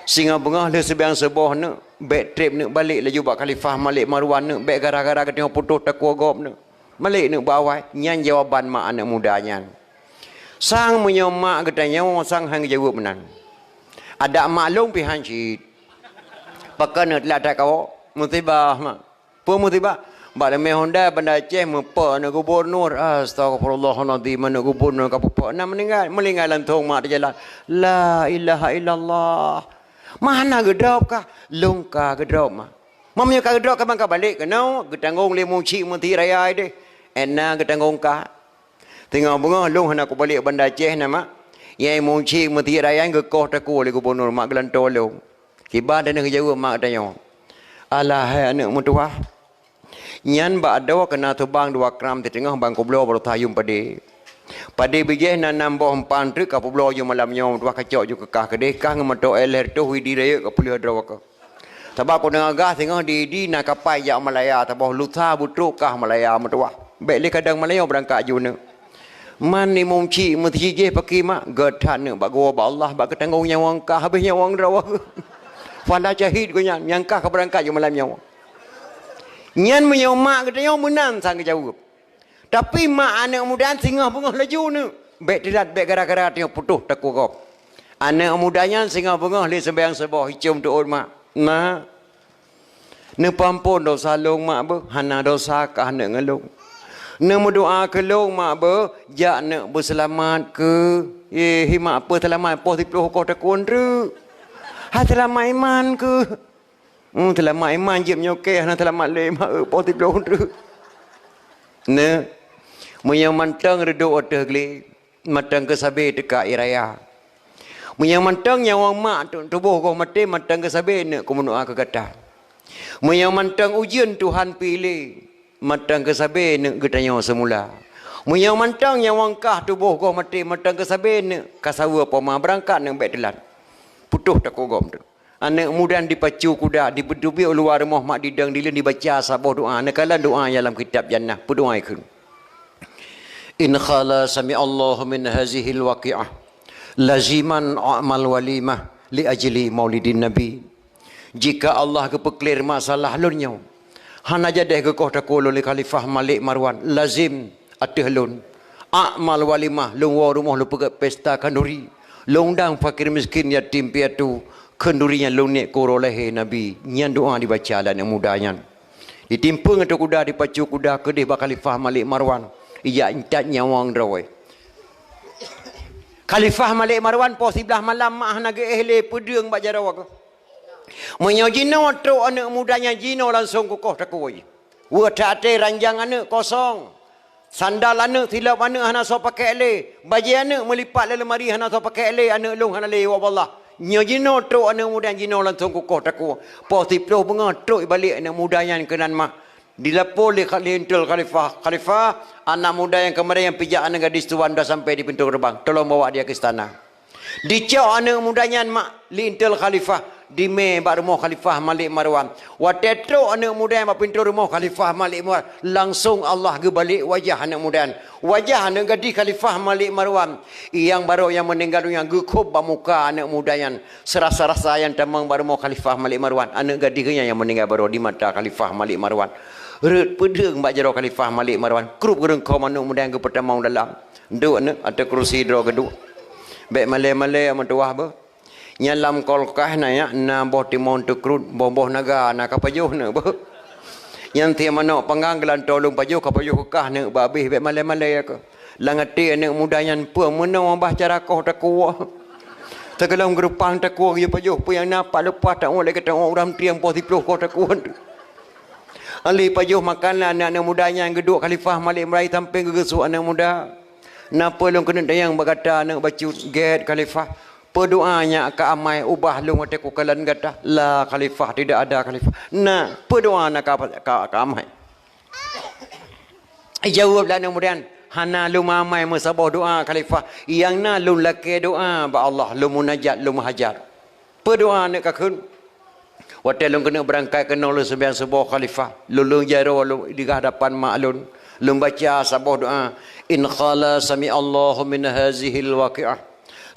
Singoh beungoh lheueh seubiang suboh neuk, bék treb neuk balek laju bak khalifah Malik Marwan neuk, bék gara-gara geutanyoe putôh takue gob neuk. Malek neuk bak awai, nyan jawaban mak aneuk muda nyan. Sang meunyoe mak geutanyoe sang han geujaweueb meunan. Adak mak lôn pih han cit. Pakon neuk teulat that kawoe, musibah mak. Peue musibah? Bak leumé Honda Banda Aceh meupok aneuk gubunur. Astagfirullahalazim, aneuk gubunur ka peupak na meuninggai. Meuninggai lantong mak di jalan. La ilaha illallah. Mak hana geudrop kah? Lôn ka geudrop, mak. Mak meunyoe ka geudrop, ka ban ka balek keunoe, geutanggong lé mucik meuti raya deh. Ena geutanggong kah? Teungoh beungoh lôn hana kubalek Banda Aceh na, mak. Nyang mucik meuti raya geukoh takue lé gubunur, mak, geulantoe lôn. Kiban taneuh geujaweueb mak geutanyoe. Alah hai aneuëk meutuwah. Nyan bak adoe keuna teubang dua kram siteungoh ban kubloe baroe tayum padé. Padé bijéh na nam boh empan treuk ka peubloe ju malam nyoe, dua kacok ju keu kah keudeh, kah ngon meutoe lhèe reutôh Idi rayeuk ka peuleueh droe keuh. Sabab ku deungoe gah singoh di Idi na kapai jak Malaya, saboh lusa beutrok kah Malaya meutuwah. Bèk lé kadang Malaya beurangkat ju neuk. Man ni mucik meuti jih paki mak, geuh that neuk bak geuwoe bak Allah bak geutanggong nyawöng kah habéh nyawöng droe. Fala syahid geuh nyan, nyang kah ka beurangkat ju malam nyoe. Nyan meunyoe mak geutanyoe meunan sang geujaweueb. Tapi mak aneuëk muda nyan singoh beungoh laju neuk. Bèk teulat, bèk gara-gara tanyoe putôh takue gob. Aneuëk muda nyan singoh beungoh lé seumayang suboh, icom teuôt mak. Mak, neupeuampon dosa lôn mak beuh, hana dosa kah neuk ngon lôn. Neumeudoa keu lôn mak beuh, jak neuk beuseulamat keu. Eh, hi mak peue seulamat poh siplôh koh takue treuk. Hai seulamat iman keu. Hmm, seulamat iman jeuet nyoe kèe, hana seulamat lé mak, eh, poh siplôh treuk. Neu, meunyoe mantong reudôk ateueh glé, mantong keu sabé teuka ie raya. Meunyoe mantong nyawöng mak tu-, tuboh goh maté, mantong keu sabé neuk kumeudoa keu gata. Meunyoe mantong ujeuen Tuhan piléh, mantong keu sabé neuk geutanyoe seumula. Meunyoe mantong nyawöng kah tuboh goh maté, mantong keu sabé neuk ka saweue poma beurangkat neuk bèk teulat. Putôh takue gob tu. Aneuëk muda nyan dipacu kuda, dipeuteubiet u luwa rumoh mak didong dileuen dibaca saboh doa. Neukalon doa nyang lam kitab Jannah, peudoa ikheun. In khala sami'allahu min hazihil waqi'ah, laziman a'mal walimah li ajli maulidin nabi. Jika Allah geupeuklir masalah lôn nyoe, hana jadeh geukoh takue lôn lé Khalifah Malik Marwan, lazim ateueh lôn. A'mal walimah, lôn woe rumoh lôn peugét pesta khanduri. Lôn undang fakir miskin, yatim piatu, khanduri nyan lôn niet keu uroe lahé Nabi. Nyan doa dibaca lé aneuëk muda nyan. Ditimpeu ngon kuda, dipacu kuda keudeh bak Khalifah Malik Marwan. Ijak intat nyawöng droe. Khalifah Malik Marwan poh siblaih malam mak hana geuéh lé peudeueng bak jaroe geuh. Meunyoe jinoe trok aneuëk muda nyan jinoe langsong kukoh takue. Weueh that até ranjang aneuëk kosong. Sandal aneuëk, silop aneuëk hana soe pakék lé. Bajée aneuëk meulipat lam leumari hana soe pakék lé, aneuëk lôn hana lé, ya Allah. Nyoe jinoe trok aneuëk muda jinoe langsong kukoh takue. Poh siplôh beungoh trok ibalek aneuëk muda nyan keunan mah. Dilapor lé kha-, lé intel khalifah, "Khalifah, anak muda nyang keumarin nyang pijak aneuëk gadis tuan dah sampai di pintoe geureubang. Tolong bawa dia ke istana." Dicok aneuëk muda nyan mak lé intel khalifah, dimé bak rumoh Khalifah Malik Marwan. Watée trok aneuëk muda nyan bak pintoe rumoh Khalifah Malik Marwan, langsong Allah geubalek wajah aneuëk muda nyan. Wajah aneuëk gadis Khalifah Malik Marwan, nyang barô nyang meuninggai donya geukhôb bak muka aneuëk muda nyan. Seurasa-rasa nyang tamong bak rumoh Khalifah Malik Marwan, aneuëk gadis geuh nyan nyang meuninggai barô di mata Khalifah Malik Marwan. Rhët peudeueng bak jaroe Khalifah Malik Marwan, krup geureungkhom aneuëk muda nyang geupeutamong dalam. Duek aneuëk ateueh keurusi droe geuduek. Bék malée-malée meutuwah beuh. Nyan lam kulkas na, na boh timon teukrut, boh-boh naga na ka pajoh aneuëk beuh. Nyan tiep manok panggang geulantoe lôn pajoh, ka pajoh keu kah aneuëk bak abéh, bék malée-malée keuh. Lam até aneuëk muda nyan peue meunoe bah cara koh takue. Teugohlom geureupang takue geupajoh peue nyang na pat leupah taôt lagée taôt ureuëng trieng poh siplôh koh takue. Alé pajoh makanan aneuëk muda nyan geuduek Khalifah Malik Marwan sampéng geugeusuek aneuëk muda. Na peue lôn keuneuk tanyong bak gata aneuëk bacut, gét Khalifah. Peue doa nyak ka amai ubah lôn watée kukalon gata? La Khalifah, tidak ada Khalifah. Na peue doa na ka, ka, ka amai? Jaweueb lé aneuëk muda nyan, "Hana lôn amai meusaboh doa Khalifah. Nyang na lôn lakée doa bak Allah, lôn munajat, lôn meuhajat." Peue doa aneuëk kakheun? Watée lôn keuneuk beurangkat keunoe lôn seumayang suboh Khalifah, lôn lôn jaroe lôn di hadapan mak lôn, lôn baca saboh doa, "In khala sami'allahu min hazihil waqi'ah,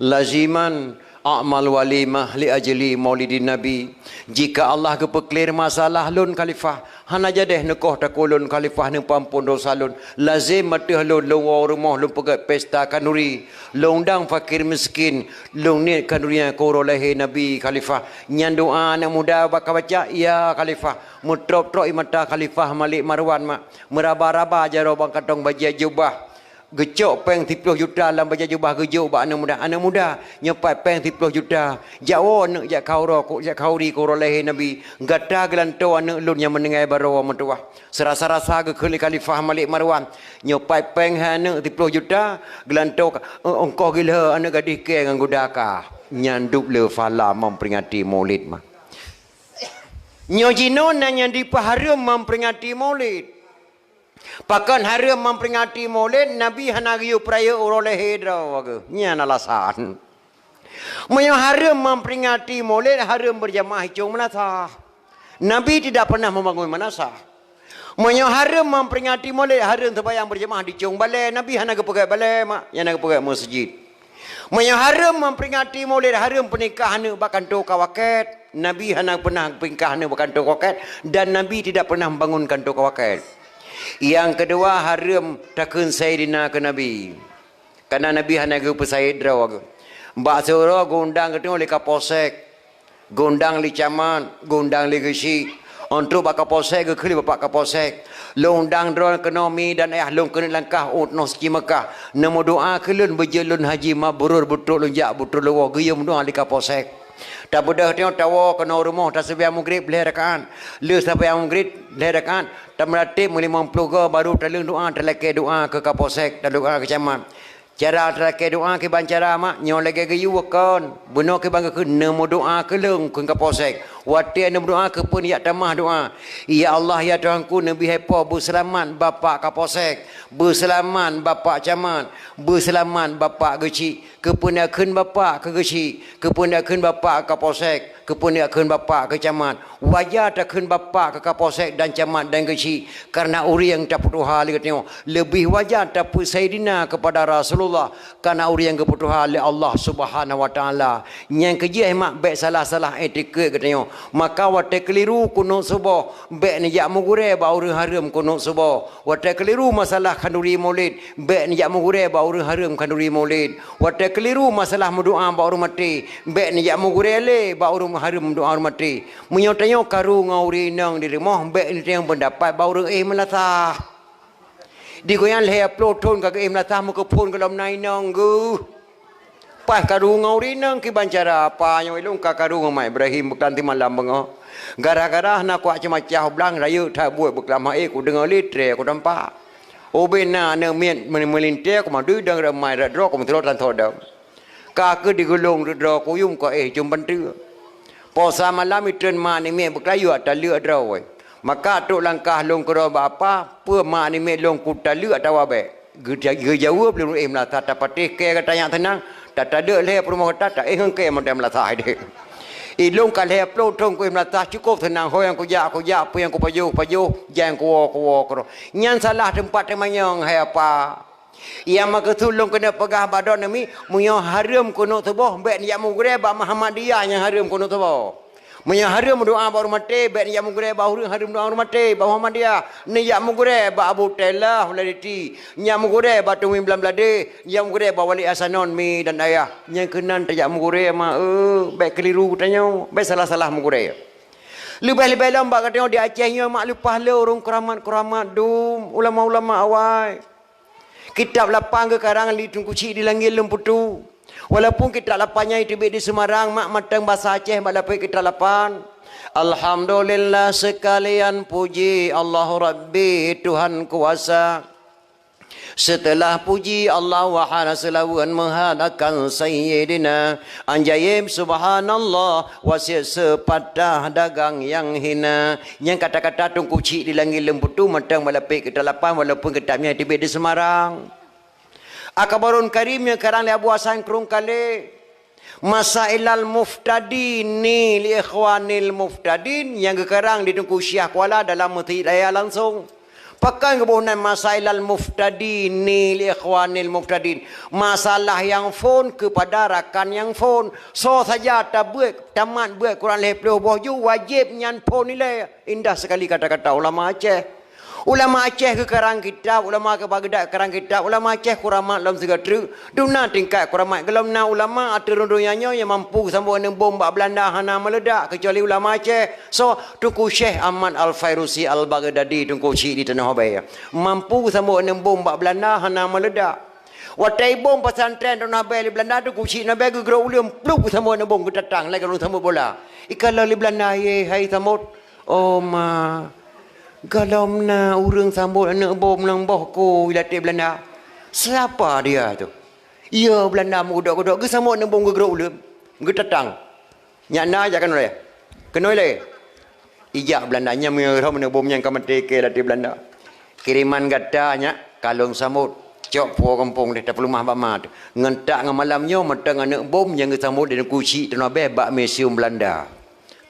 laziman a'mal walimah li ajli maulidin nabi." Jika Allah geupeuklir masalah lôn Khalifah, hana jadeh neukoh takue lôn Khalifah, neupeuampon dosa lôn, lazem ateueh lôn, lôn woe rumoh lôn peugét pesta khanduri, lôn undang fakir miskin, lôn niet khanduri nyan keu uroe lahé Nabi Khalifah. Nyan doa aneuëk muda bak ka baca, ya Khalifah. Meutrok-trok ie mata Khalifah Malik Marwan mak. Meuraba-raba jaroe bak kantong bajée jubah. Geucok péng siploh juta lam bajèe jubah geujok bak aneuk muda. "Aneuk muda, nyoe pat péng siploh juta. Jak woe aneuk jak kha uroe, jak kha uri keu uroe lahé Nabi. Gata geulantoe aneuk lôn nyang meuninggai baroe meutuwah." Seurasa-rasa geukheun lé Khalifah Malik Marwan, "Nyoe pat péng hai aneuk siploh juta, geulantoe ka, eh, ongkoh gilhée aneuk gadih kèe ngon guda ka." Nyan dub le phala memperingati Maulid mah. Nyoe jinoe na nyang dipeuhareuem memperingati Maulid. Pakon hareuem memperingati Maulid, Nabi hana geuyue peurayeuk uroe lahé droe geuh. Nyan alasan. Meunyoe hareuem memperingati Maulid, hareuem berjamaah i cong meunasah. Nabi tidak pernah membangun meunasah. Meunyoe hareuem memperingati Maulid, hareuem sembahyang berjamaah di cong balè. Nabi hana geupeugèt balè, mak, nyang na geupeugèt meuseujid. Meunyoe hareuem memperingati Maulid, hareuem peunikah aneuk bak kantô kawakét. Nabi hana pernah peunikah aneuk bak kantô kawakét, dan Nabi tidak pernah membangun kantô kawakét. Nyang keudua, hareuem takheun Saidina keu Nabi. Karena Nabi hana geupeusaid droe geuh. Bak siuroe geuundang geutanyoe lé Kapolsek, geuundang lé camat, geuundang lé geuchik. Ôn trôk bak Kapolsek geukheun lé Bapak Kapolsek, "Lôn undang droe keunoe mi dan ayah lôn keuneuk langkah u tanoh suci Meukah. Neumeudoa keu lôn beujeuet lôn haji mabrur, beutrôk lôn jak, beutrôk lôn woe," geuyue meudoa lé Kapolsek. Tabeudôh tanyoe tawoe keunoe rumoh, taseumbahyang Maghrib lhèe rakaat. Lheueh seumbahyang Maghrib lhèe rakaat, tameuratéb meulimong ploh goe, baru taleueng doa, talakèe doa keu Kapolsek, tadoa keu camat. Cara talakèe doa kiban cara, mak, nyoe lagèe geuyue kon. Bunoe kiban geukheun, "Neumeudoa keu lôn," kheun Kapolsek. Watèe neumeudoa, keupeue neujak tamah doa, "Ya Allah, ya Tuhanku, neubri hai po beuseulamat Bapak Kapolsek, beuseulamat Bapak Camat, beuseulamat Bapak Geuchik." Keupeue neujak kheun Bapak keu Geuchik, keupeue neujak kheun Bapak keu Kapolsek, keupeue neujak kheun Bapak keu Camat? Wajar takheun Bapak keu Kapolsek dan Camat dan Geuchik, karena ureueng tapeutuha lé geutanyoe. Leubeh wajar tapeu Saidina keupada Rasulullah, karena ureueng geupeutuha lé Allah Subhanahu wa Taala. Nyang keujih, mak, bèk salah-salah etikét geutanyoe. Maka watèe keuliru kunut suboh, bèk neujak meugurèe bak ureueng hareuem kunut suboh. Watèe keuliru masalah khanduri Maulid, bèk neujak meugurèe bak ureueng hareuem khanduri Maulid. Watèe keuliru masalah meudoa bak ureueng maté, bèk neujak meugurèe lé bak ureueng hareuem doa ureueng maté. Meunyoe tanyoe karu ngon ureueng inong di rumoh, bèk neutanyong peundapat bak ureueng éh meulasah. Di goh nyan lhèe ploh thôn ka geuéh meulasah, meukeuphon gohlom na inong geuh. Paih karu ngon ureueng inong kiban cara, "Apa nyoe, ilôn ka karu ngon Mak Ibrahim, beukeulantèe malam beungoh. Gara-gara hana kuat ceumacah u blang, rayeuk that buet, beukeulam hai kudeungoe lé tré kutampak. Ubé na aneuk miet meulintèe, kumadui dong ramai rot droe, kumeuteulot tan tho dong. Ka keuh digeulong rot droe kuyum ka éh jom banteue. Posa malam itreun ma aneuk miet beukeulayu ata leuek droe. Maka trok langkah lôn keudroe bak apa, peue ma aneuk miet lôn kuta leuek atawa bèk?" Geuja-, geujaweueb lé ureueng éh meulasah, "Tapatéh kèe gata nyang seunang, tatadeuek lhèe peurumoh gata, taéh ngon kèe mantong meulasah deh. Ilôn ka lhèe ploh thôn kuéh meulasah, cukôp seunang, ho nyang kujak, kujak, peue nyang kupajoh, kupajoh, jak nyang kuwoe, kuwoe keudroe." Nyan salah teumpat teumanyong, hai apa. Nyang meukeusud lôn keuneuk peugah bak droeneuh mi, meunyoe hareuem kunut suboh, bèk neujak meugurèe bak Muhammadiyah nyang hareuem kunut suboh. Meunyoe hareuem meudoa bak ureueng maté, bèk neujak meugurèe bak ureueng hareuem doa ureueng maté, bak Muhammadiyah. Neujak meugurèe bak Abu Tailah Hulaydi, neujak meugurèe bak Tumin Blang Bladeh, neujak meugurèe bak Wali Ahsanon mi dan ayah. Nyang keunan tajak meugurèe, mak, eh, bèk keuliru geutanyoe, bèk salah-salah meugurèe. Leubeh-leubeh lom bak geutanyoe di Aceh nyoe, mak, leupah lé ureueng keuramat-keuramat dum, ulama-ulama awai. Kitab lapan geukarang lé Teungku Chik di Langét Leumputue. Walaupun kitab lapan nyan teubiet di Semarang, mak, mantong basa Aceh bak lapéh kitab lapan. Alhamdulillah, seukalian puji Allah Rabbi Tuhan kuasa. Seuteulah puji Allah, wahana seulawan meuhat akan Sayyidina. Ajaéb, subhanallah, wasiet seupatah dagang nyang hina. Nyan kata-kata Teungku Chik di Langét Leumputue mantong bak lapéh kitab lapan, walaupun kitab nyan teubiet di Semarang. Akbarul Karim nyang karang lé Abu Hasan Krueng Kalé. Masailal Muftadin li Ikhwanil Muftadin nyang geukarang di Teungku Syiah Kuala dalam Meuseujid Raya langsong. Pakon geuboh nan Masailal Muftadin li Ikhwanil Muftadin? Masalah nyang phon keupada rakan nyang phon. Soe saja tabeuet, tamat beuet kurang lhèe ploh boh ju, wajéb nyan phon ilèe. Indah sekali kata-kata ulama Aceh. Ulama Aceh geukarang kitab, ulama geuba geudak karang kitab, ulama Aceh kuramat lom sigoe treuk. Dum na tingkat kuramat, gohlom na ulama ateueh rundung nyan nyoe nyang mampu geusambot aneuk bom bak Beulanda hana meuleudak, keucuali ulama Aceh. Soe? Teungku Syekh Ahmad Al-Fairusi Al-Baghdadi, Teungku Chik di Tanoh Abee. Mampu geusambot aneuk bom bak Beulanda hana meuleudak. Watée ibom pesantren Tanoh Abee lé Beulanda, Teungku Chik Tanoh Abee geugrok uleueng, plup, geusambot aneuk bom geutatang, lagée ureueng sambot bola. Ikalon lé Beulanda, "Ye, hai sambot." "Oh ma, gohlom na ureueng sambot aneuk bom nang boh kôi latée Beulanda." "Siapa dia tu?" "Iya, Beulanda meugeudok-geudok, geusambot aneuk bom geugrok uleueng, geutatang." "Nyak na jak keunoe lé. Keunoe lé." Ijak Beulanda nyan meunyoe rhom aneuk bom nyan ka maté kée latée Beulanda. "Kiriman gata nyak ka lôn sambot. Cok puwoe gampông deh, tapeuleumah bak ma teuh." Ngon tak ngon malam nyoe mantong aneuk bom nyang geusambot lé Teungku Chik Tanoh Abee bak museum Beulanda.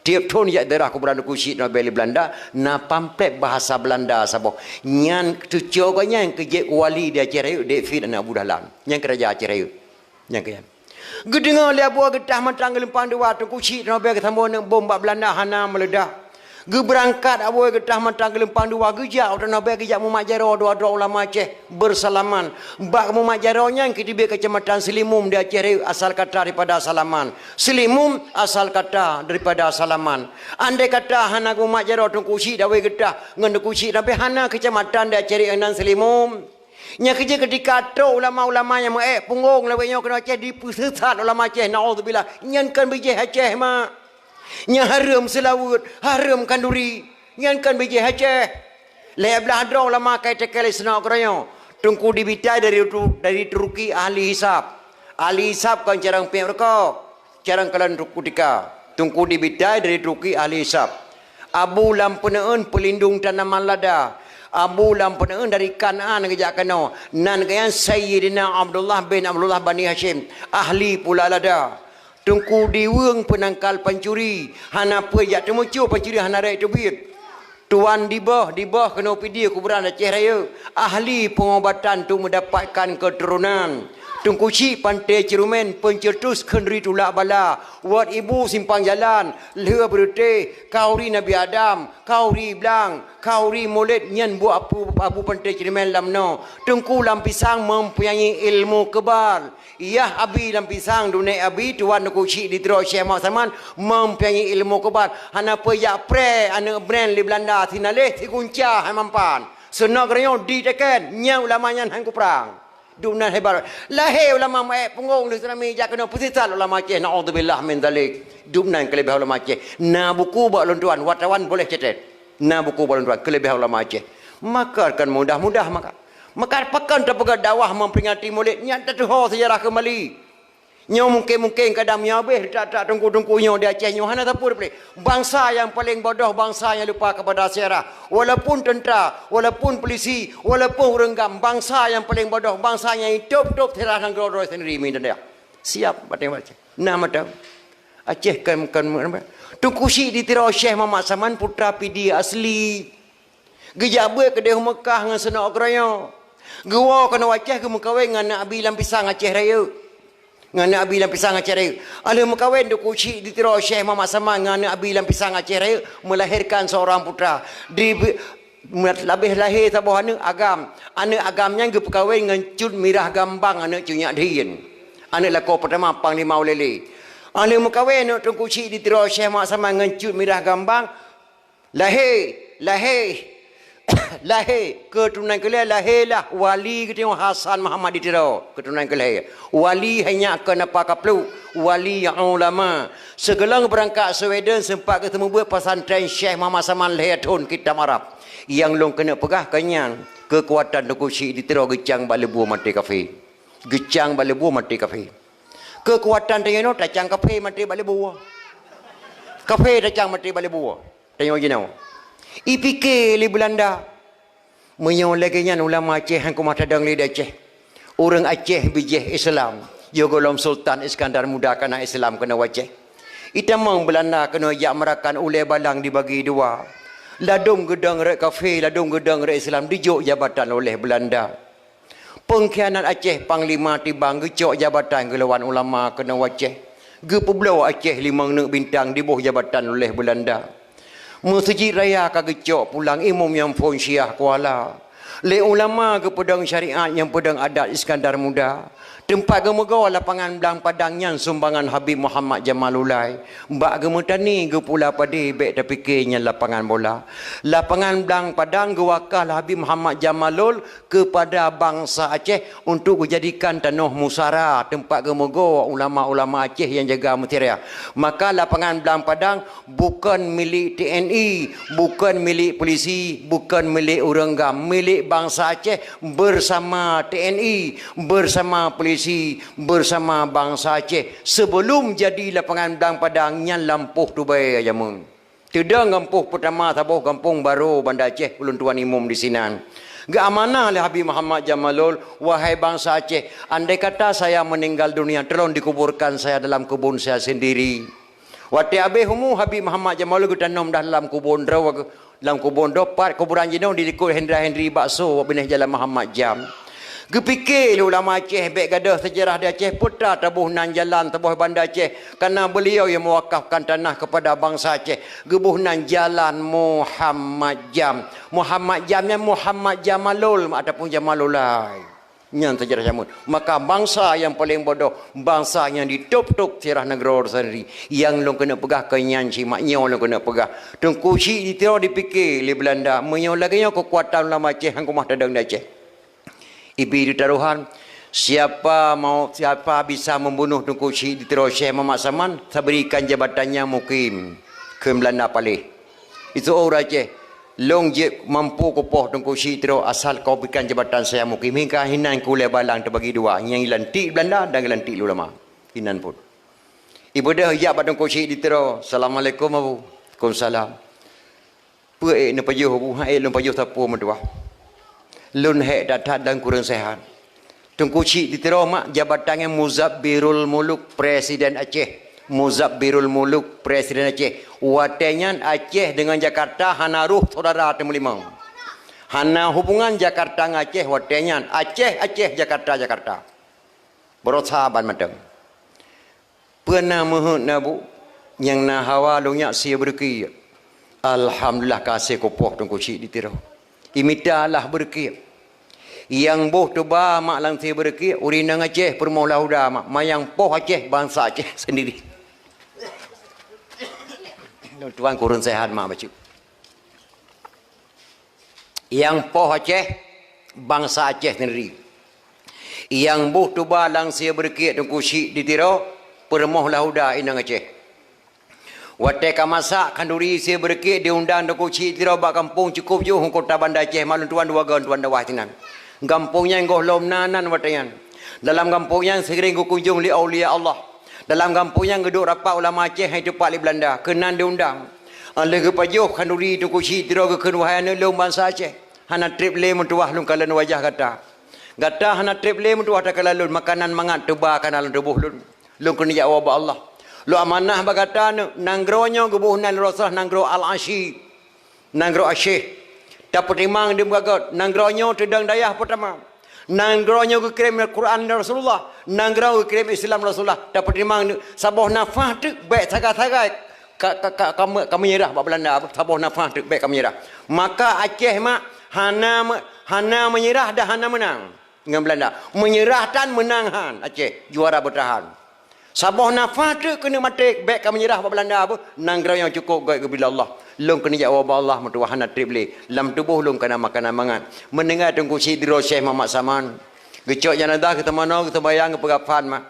Tieb thon jak ziarah kuburan Teungku Chik Tanoh Abee lé Beulanda, na pamflet bahasa Beulanda saboh. Nyan cuco gobnyan keu jeuet keu wali di Aceh Rayeuk, David aneuk Abu Dahlan. Nyan keu raja Aceh Rayeuk. Nyan keu nyan. Geudeungoe lé Abu Geutah mantong geulumpang dua, Teungku Chik Tanoh Abee geusambot aneuk bom bak Beulanda hana meuleudak. Geubeurangkat Abu Geutah mantong geulumpang dua, geujak u Tanoh Abee, geujak mumat jaroe dua droe ulama Aceh beusalaman. Bak mumat jaroe nyan keutibek keucamatan Seulimum di Aceh Rayeuk, asal kata daripada salaman. Seulimum asal kata daripada salaman. Andai kata hana geumat jaroe Teungku Chik Abu Geutah ngon Teungku Chik Tanoh Abee, hana keucamatan di Aceh Rayeuk nan Seulimum. Nyan keuh jeuet keutika trok ulama-ulama nyang meu-ék punggong lawét nyoe keunoe Aceh, dipeuseusat ulama Aceh, naudzubillah. Nyan kon bijéh Aceh, mak. Nyan hareuem seulaweuet, hareuem khanduri. Nyan kon bijéh Aceh. Lhée blaih droe ulama ka itékée lé Snouck Hurgronje. Teungku Dibitai dari Tu-, dari Turki, ahli hisab. Ahli hisab kon carông piep rukok. Carông kalon Teungku Tika. Teungku Dibitai dari Turki, ahli hisab. Abu Lam Peuneuen, peulindong tanaman lada. Abu Lam Peuneuen dari Kanaan geujak keunoe. Nan geuh nyan Sayyidina Abdullah bin Abdullah Bani Hasyim, ahli pula lada. Teungku Diweueng, peunangkal pancuri. Hana peue jak teumucue pancuri, hana rhot teubiet. Tuan Diboh, Diboh keunoe Pidie, kuburan Aceh Rayeuk, ahli peungobatan untuk meudapatkan keuturonan. Teungku Chik Panté Ceurumen, peuncetus khanduri tulak bala, wot ibu simpang jalan, lheueh beureuteh, khanduri Nabi Adam, khanduri blang, khanduri mulod, nyan buet Abu, Abu Panté Ceurumen lam noe. Teungku Lam Pisang mempunyai ilmu kebal. Yah Abi Lam Pisang, dunek Abi, tuan Teungku Chik di Tiro Syekh Muhammad Saman, mempunyai ilmu kebal. Hana peue jak preh aneuk bren lé Beulanda, sinaleh sigunca hai mampan. Snouck Hurgronje diteken, nyan ulama nyan han kuprang. Dum nan hebat. Lahé ulama meu-ék punggong lé tsunami jak keunoe, peusisat ulama Aceh, naudzubillah min dzalik. Dum nan keuleubeh ulama Aceh. Na buku bak lôn tuan, wartawan boleh catat. Na buku bak lôn tuan, keuleubeh ulama Aceh. Maka kon mudah-mudah maka. Maka pakon tapeugah dakwah memperingati Maulid, nyan tatuho sejarah kembali. Nyoe mungken-mungken kadang meunyoe habéh that-that teungku-teungku nyoe di Aceh nyoe hana sapeue teupeuleueh. Bansa nyang paleng bodoh, bansa nyang lupa kepada sejarah. Walaupun teuntara, walaupun pulisi, walaupun ureuëng GAM, bansa nyang paleng bodoh, bansa nyang itôb-tôb sejarah nanggroe droe sendiri meunan. Siap bateng Aceh. Nah mata. Aceh kan, kan, Teungku Chik di Tiro Syekh Muhammad Saman, putra Pidie asli. Geujak beuet keudeh u Meukah ngon Snouck Hurgronje. Geuwoe keunoe Aceh geumeukawen ngon aneuk Abi Lam Pisang Aceh Rayeuk. Ngon aneuk Abi Lam Pisang Aceh Rayeuk. Alheueh meukawen Teungku Chik di Tiro Syekh Muhammad Saman ngon aneuk Abi Lam Pisang Aceh Rayeuk, melahirkan seorang putra. Di, labeh lahé saboh aneuk agam. Aneuk agam nyan geupeukawen ngon Cut Mirah Gambang, aneuk Cut Nyak Dhien. Aneuk lakoe peutama Panglima Ulèe Lheue. Alheueh meukawen aneuk Teungku Chik di Tiro Syekh Muhammad Saman ngon Cut Mirah Gambang, lahé, lahé, lahé, keuturonan keu lhèe lahé lah wali geutanyoe Hasan Muhammad di Tiro, keuturonan keu lhèe. Wali hai nyak keu napa kapluek, wali ulama. Sigohlom beurangkat Sweden seumpat geuseumeubeuet pesantren Syekh Muhammad Saman lhèe thon kitab Arab. Nyang lôn keuneuk peugah keu nyan, keukuatan Teungku Chik di Tiro geucang bak leubue maté kafé. Geucang bak leubue maté kafé. Keukuatan tanyoe nyoe tacang kafé maté bak leubue. Kafé tacang maté bak leubue. Tanyoe jinoe. Ipike lé Beulanda. Meunyoe lagèe nyan ulama Aceh han keumah tadong lé di Aceh. Ureuëng Aceh bijéh Islam. Yoh gohlom Sultan Iskandar Muda ka na Islam keunoe Aceh. Itamong Beulanda keunoe jak meurakan ulèe balang dibagi dua. Ladôm geudong rot kafé, ladôm geudong rot Islam, dijok jabatan oleh Beulanda. Peungkhianat Aceh, Panglima Tibang geucok jabatan geulawan ulama keunoe Aceh. Geupeubloe Aceh limong neuk bintang diboh jabatan oleh Beulanda. Meuseujid raya ka geucok pulang imum nyang phon Syiah Kuala. Lé ulama geupeudong syariat nyang peudong adat Iskandar Muda. Teumpat geumeugoe lapangan Blang Padang nyan sumbangan Habib Muhammad Jamalulai. Bak geumeutani geupula padé bék tapike nyan lapangan bola. Lapangan Blang Padang geuwakah lé Habib Muhammad Jamalul keupada bansa Aceh untuk geujadikan tanoh musara teumpat geumeugoe ulama-ulama Aceh nyang jaga meuseujid raya. Maka lapangan Blang Padang bukon milék T N I, bukon milék polisi, bukon milék ureuëng GAM, milék bansa Aceh bersama T N I, bersama polisi, bersama bansa Aceh. Sebelum jadi lapangan Blang Padang nyan lampôh Tubai jameun. Teudong gampông peutama saboh gampông Baro Banda Aceh ulôn tuan imum disinan. Geuamanah lé Habib Muhammad Jamalul, "Wahai bansa Aceh, andai kata saya meninggal dunia, tolong dikuburkan saya dalam kebun saya sendiri." Watée abéh umu Habib Muhammad Jamalul geutanom dah lam kubon droe, lam kubon droe pat kuburan jinoe di likot Hendra Hendri Bakso binéh Jalan Muhammad Jam. Geupike lé ulama Aceh bék gadôh seujarah di Aceh, peue teuma taboh nan jalan taboh Banda Aceh, karena beliau yang mewakafkan tanah kepada bangsa Aceh, geuboh nan Jalan Muhammad Jam. Muhammad Jam nyan Muhammad Jamalul ataupun Jamalulai. Nyan seujarah jameun. Maka bangsa yang paling bodoh, bangsa yang ditôb-tôb seujarah nanggroe sendiri. Nyang lôn keuneuk peugah keu nyan cit mak nyoe lôn keuneuk peugah. Teungku Chik di Tiro dipike lé Belanda, meunyoe lagée nyoe keukuatan ulama Aceh, han keumah tadong di Aceh. Ibi di tarohan, siapa mau, siapa bisa membunuh Teungku Chik di Tiro Syekh Muhammad Saman, saya berikan jabatannya mukim. Kheun Belanda paléh. Itu ureuëng Aceh, lôn jeuet mampu kupoh Teungku Chik di Tiro asal kau berikan jabatan saya mukim. Hingga hinan kulée balang terbagi dua, nyang lantik Belanda dan lantik ulama. Hinan pun. Ibeudôh ijak bak Teungku Chik di Tiro, "Assalamualaikum, Abu." "Waalaikumsalam." "Peue ék neupajoh Abu?" "Han ék lôn pajoh sapeue meutuah. Lôn hék that-that dan kureueng seuhat." Teungku Chik di Tiro mak jabatan nyan Muzabbirul Muluk, Presiden Aceh. Muzabbirul Muluk, Presiden Aceh. Watée nyan Aceh deungon Jakarta hana roh syedara teumeulimong. Hana hubungan Jakarta ngon Aceh watée nyan. Aceh, Aceh, Jakarta, Jakarta. Barosa ban mantong. Peue na meuheuét na bu, nyang na hawa lôn nyak sie beureukiek. Alhamdulillah ka sie kupoh Teungku Chik di Tiro. Imita lah beureukiek. Nyang boh tuba mak lam sie beureukiek, ureuëng inong Aceh peurumoh Lahuda mak, manyang poh Aceh, bansa Aceh sendiri. Tuan kureueng seuhat mak bacut. Nyang poh Aceh, bansa Aceh sendiri. Nyang boh tuba lam sie beureukiek Teungku Chik di Tiro, peurumoh Lahuda inong Aceh. Watée ka masak khanduri sie beureukiek diundang Teungku Chik di Tiro bak gampông cukôp jôh u kota Banda Aceh, mak lôn tuan dua goe tuan dakwah sinan. Gampông nyan gohlom na nan watée nyan. Dalam gampông nyan seuring geukunjong lé aulia Allah. Dalam gampông nyan geuduek rapat ulama Aceh hai tupak lé Belanda, keunan diundang. Lheueh geupajoh khanduri Teungku Chik di Tiro geukheun, "Wahai aneuëk lôn bansa Aceh, hana treb lé meutuah lôn kalon wajah gata. Gata hana treb lé meutuah takalon lôn, makanan mangat tuba kana lam tuboh lôn. Lôn keuneuk jak woe bak Allah. Lôn amanah bak gata aneuëk, nanggroe nyoe geuboh nan Rasulullah nanggroe Al-Asyi." Nanggroe Aceh, tapeutimang di meugagot, nanggroe nyoe teudong dayah peutama. Nanggroe nyoe geukirém Al-Quran Rasulullah, nanggroe geukirém Islam Rasulullah, tapeutimang di saboh nafah teuk bék sagai-sagai ka, ka, ka, ka me-, ka meunyeurah bak Belanda, saboh nafah teuk bék ka meunyeurah. Maka Aceh mak hana me-, hana meunyeurah dan hana meunang ngon Belanda. Meunyeurah tan meunang han, Aceh juara beutahan. Saboh nafah teuk keuneuk maté, bék ka meunyeurah bak Belanda beuh, nanggroe nyang cukôp gét geubila Allah. Lôn keuneuk jak woe bak Allah meutuah hana treb lé. Lam tuboh lôn kana makanan mangat. Meuninggai Teungku Chik di Tiro Syekh Muhammad Saman. Geucok janazah geuteumanoe, geuteumbayang, geupeugah phan mak.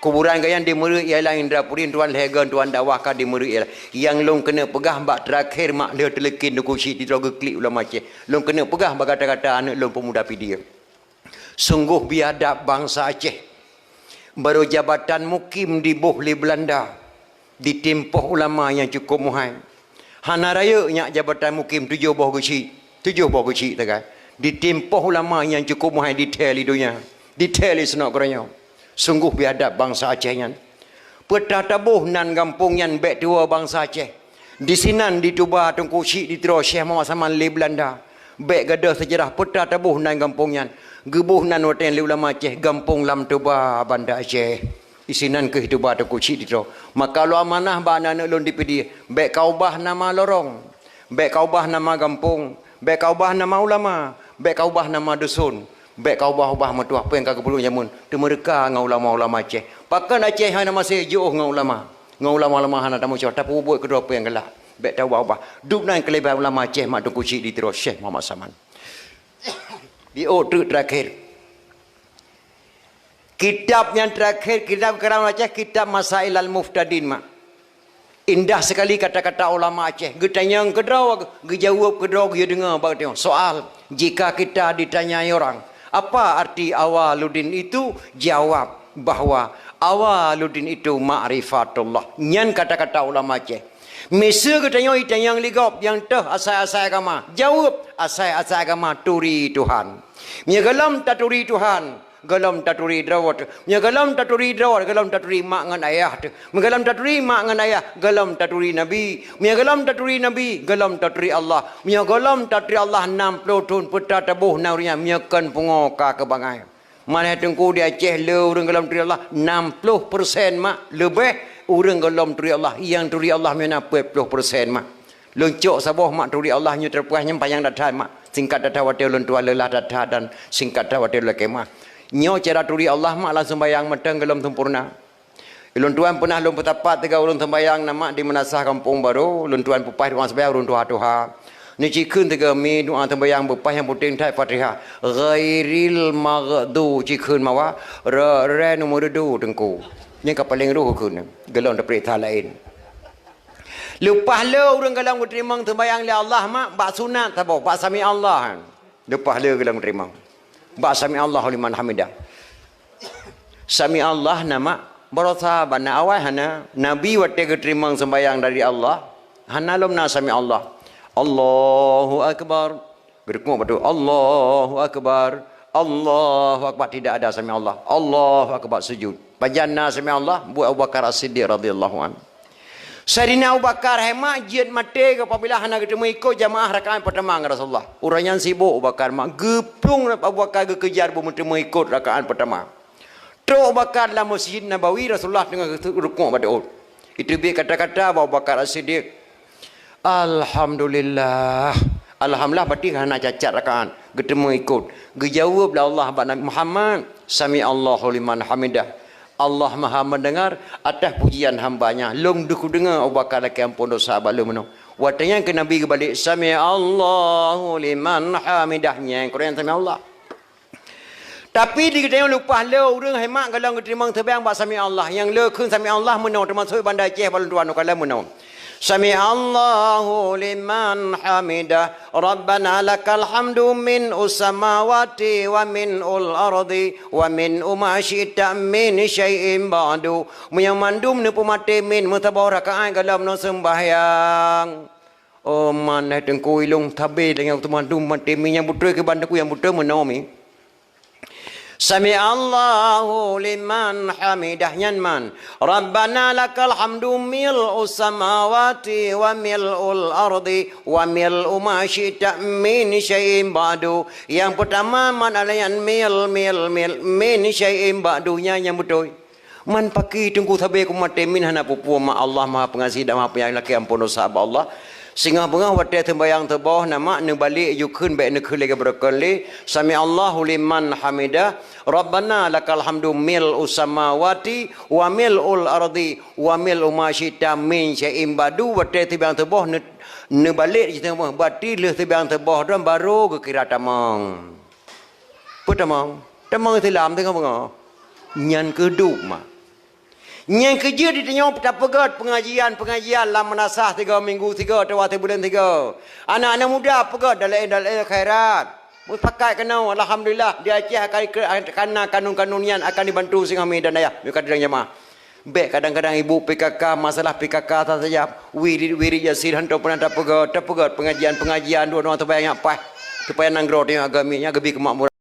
Kuburan geuh nyan di Meureue ialah Indrapuri, tuan lhée goe tuan dakwah ka di Meureue ialah. Nyang lôn keuneuk peugah bak teurakhé mak lheueh teuleukin Teungku Chik di Tiro geuklik ulama Aceh. Lôn keuneuk peugah bak gata-gata aneuëk lôn peumuda Pidie. Sunggoh biadab bansa Aceh. Barô jabatan mukim diboh lé Belanda, ditimpoh ulama nyang cukôp muhai. Hana rayeuk nyak jabatan mukim tujoh boh geuchik, tujoh boh geuchik tagai. Ditimpoh ulama nyang cukôp muhai dithée lé donya, dithée lé sinok geuronyoe. Sunggoh biadab bansa Aceh nyan. Peue teuma taboh nan gampông nyan bék tuwoe bansa Aceh. Disinan dituba Teungku Chik di Tiro Syekh Muhammad Saman lé Belanda. Bék gadôh seujarah peue teuma taboh nan gampông nyan. Geuboh nan watée nyan lé ulama Aceh gampông Lam Tuba Banda Aceh. Disinan kheueh tuba Teungku Chik di Tiro. Maka lôn amanah bak aneuëk lôn di Pidie, bék ka ubah nama lorong. Bék ka ubah nama gampông, bék ka ubah nama ulama, bék ka ubah nama dusun, bék ka ubah-ubah meutuah peue nyang ka geupeubuet jameun, teumeureuka ngon ulama-ulama Aceh. Pakon Aceh hana maséh jiôh ngon ulama, ngon ulama-ulama hana tameucue, tapeubuet keudroe peue nyang galak. Bék taubah-ubah. Dum nan keuleubah ulama Aceh mak Teungku Chik di Tiro, Syekh Muhammad Saman. Di ôk teuk terakhir. Kitab nyang terakhir, kitab karam Aceh, kitab Masail Al-Muftadin, mak. Indah sekali kata-kata ulama Aceh. Geutanyong keudroe, geujaweueb keudroe, geuyue deungoe bak geutanyoe. Soal, jika kita ditanyai orang, "Apa arti Awaluddin itu?" Jawab bahwa Awaluddin itu ma'rifatullah. Nyan kata-kata ulama Aceh. Miseue geutanyoe jitanyong lé gob nyang toh asai-asai agama. Jaweueb, asai-asai agama turi Tuhan. Meunyoe gohlom taturi Tuhan, gohlom taturi droe teuh. Meunyoe gohlom taturi droe, gohlom taturi mak ngon ayah teuh. Meunyoe gohlom taturi mak ngon ayah, gohlom taturi Nabi. Meunyoe gohlom taturi Nabi, gohlom taturi Allah. Meunyoe gohlom taturi Allah, nam ploh thon peue tataboh na ureuëng nyan, meunyoe kon pungo ka keu bangai. Manah Teungku di Aceh le ureuëng gohlom turi Allah, nam ploh persen mak leubeh ureuëng gohlom turi Allah, nyang turi Allah meunan peuet ploh persen mak. Lôn cok saboh mak turi Allah nyoe teupeugah nyang panyang that-that mak. Singkat that-that watée lôn tuan leulah that-that dan singkat that watée lôn lakée meu'ah. Nyoe cara turi Allah mak lam seumbahyang mantong gohlom sempurna. Ulôn tuan peunah lôn peutapat tiga ureuëng seumbahyang na mak di meunasah Kampung Baro, ulôn tuan peupaih ruang seumbahyang ureuëng tuha-tuha. Ni cikheun tiga mi doa seumbahyang beupaih nyang puténg that Fatihah. Ghairil maghdu cikheun mawa re, re nomor dudu Teungku. Nyang ka paleng roh kheun gohlom teupeuriksa laén. Leupah le ureuëng gohlom geuteurimong seumbahyang lé Allah mak bak sunat saboh, bak sami Allah. Leupah le gohlom geuteurimong. Bak sami Allahu liman hamidah. Sami Allah na mak barosa bana awai hana. Nabi watée geuteurimong seumbahyang dari Allah, hana lom na sami Allah. Allahu akbar. Geurukuk batu, Allahu akbar. Allahu akbar, tidak ada sami Allah. Allahu akbar, sujud. Pajan na sami Allah, buet Abu Bakar As-Siddiq radhiyallahu anhu. Saidina Abu Bakar hai mak jeuet maté apabila hana geuteumeung ikot jamaah rakaat peutama ngon Rasulullah. Uroe nyan sibok Abu Bakar mak, geuplueng Abu Bakar geukejar beumeuteumeung ikot rakaat peutama. Trok Abu Bakar lam Masjid Nabawi, Rasulullah teungoh rukuk bak teuôt. Iteubiet kata-kata Abu Bakar As-Siddiq, "Alhamdulillah." Alhamdulillah berarti hana cacat rakaat, geuteumeung ikot. Geujaweueb lé Allah bak Nabi Muhammad, "Sami Allahu liman hamidah." Allah Maha Mendengar atas pujian hamba-Nya. Lôn deuh kudeungoe Abu Bakar lakée amphon desya bak lôn meunoe. Watée nyan keu Nabi geubalek, "Sami Allahu liman hamidah." Nyang kurang sami Allah. Tapi di geutanyoe leupah le ureuëng hai mak gohlom geuteurimong seumbahyang bak sami Allah. Nyang le kheun sami Allah meunoe, teumasok Banda Aceh bak lôn tuan u Kalam meunoe. Sami Allahu liman hamidah. Rabbana lakal hamdu min ussamawati wa min ul ardi wa min uma syi'ta min syai'in ba'du. Meunyoe mandum neupeumaté min meusaboh rakaat gohlom noe seumbahyang. Oh, manah Teungku ilong tabe deungon teuma dum maté mi nyang beutôi keu ban Teungku nyang beutôi meunoe mi. Sami Allahu liman hamidah nyan man. Rabbana lakal hamdu mil'us samawati wa mil'ul ardi wa mil'u ma syi'ta min syai'in ba'du. Nyang peutama man alayan mil, mil, mil, min syai'in ba'du nyan nyang beutôi. Man paki Teungku sabe kumaté min hana peue-peue mak Allah Maha Pengasih dan Maha Penyayang lakée amphon desya bak Allah. Singoh beungoh watée seumbahyang suboh na mak neubalek jukheun bék neukheun lagée beureukan lé. Sami Allahu liman hamidah. Rabbana lakal hamdu mil'us samawati wa mil'ul ardi wa mil'u ma syi'ta min syai'in ba'du. Watée seumbahyang suboh neu-, neubalek jiteumah bati lheueh seumbahyang suboh droe barô geukira tamong. Peue tamong? Tamong Islam teungoh beungoh. Nyan keuh duek mak. Nyang keujeuet di tanyoe tapeugét pengajian-pengajian lam meunasah tiga minggu tiga atawa sibuleuen tiga. Aneuk-aneuk muda peugét dan laén-laén khairat. Meupakat keunoe, alhamdulillah, di Aceh akan, akan na kanun-kanun nyan akan dibantu singoh mi dan ayah. Meukat dan jamaah. Bék kadang-kadang ibu P K K, masalah P K K saja. Wirit-wirit Yasin hantom pernah tapeugét, tapeugét pengajian-pengajian dua-dua supaya nyak paih. Supaya nanggroe tanyoe agami nyak geubi keumakmuran.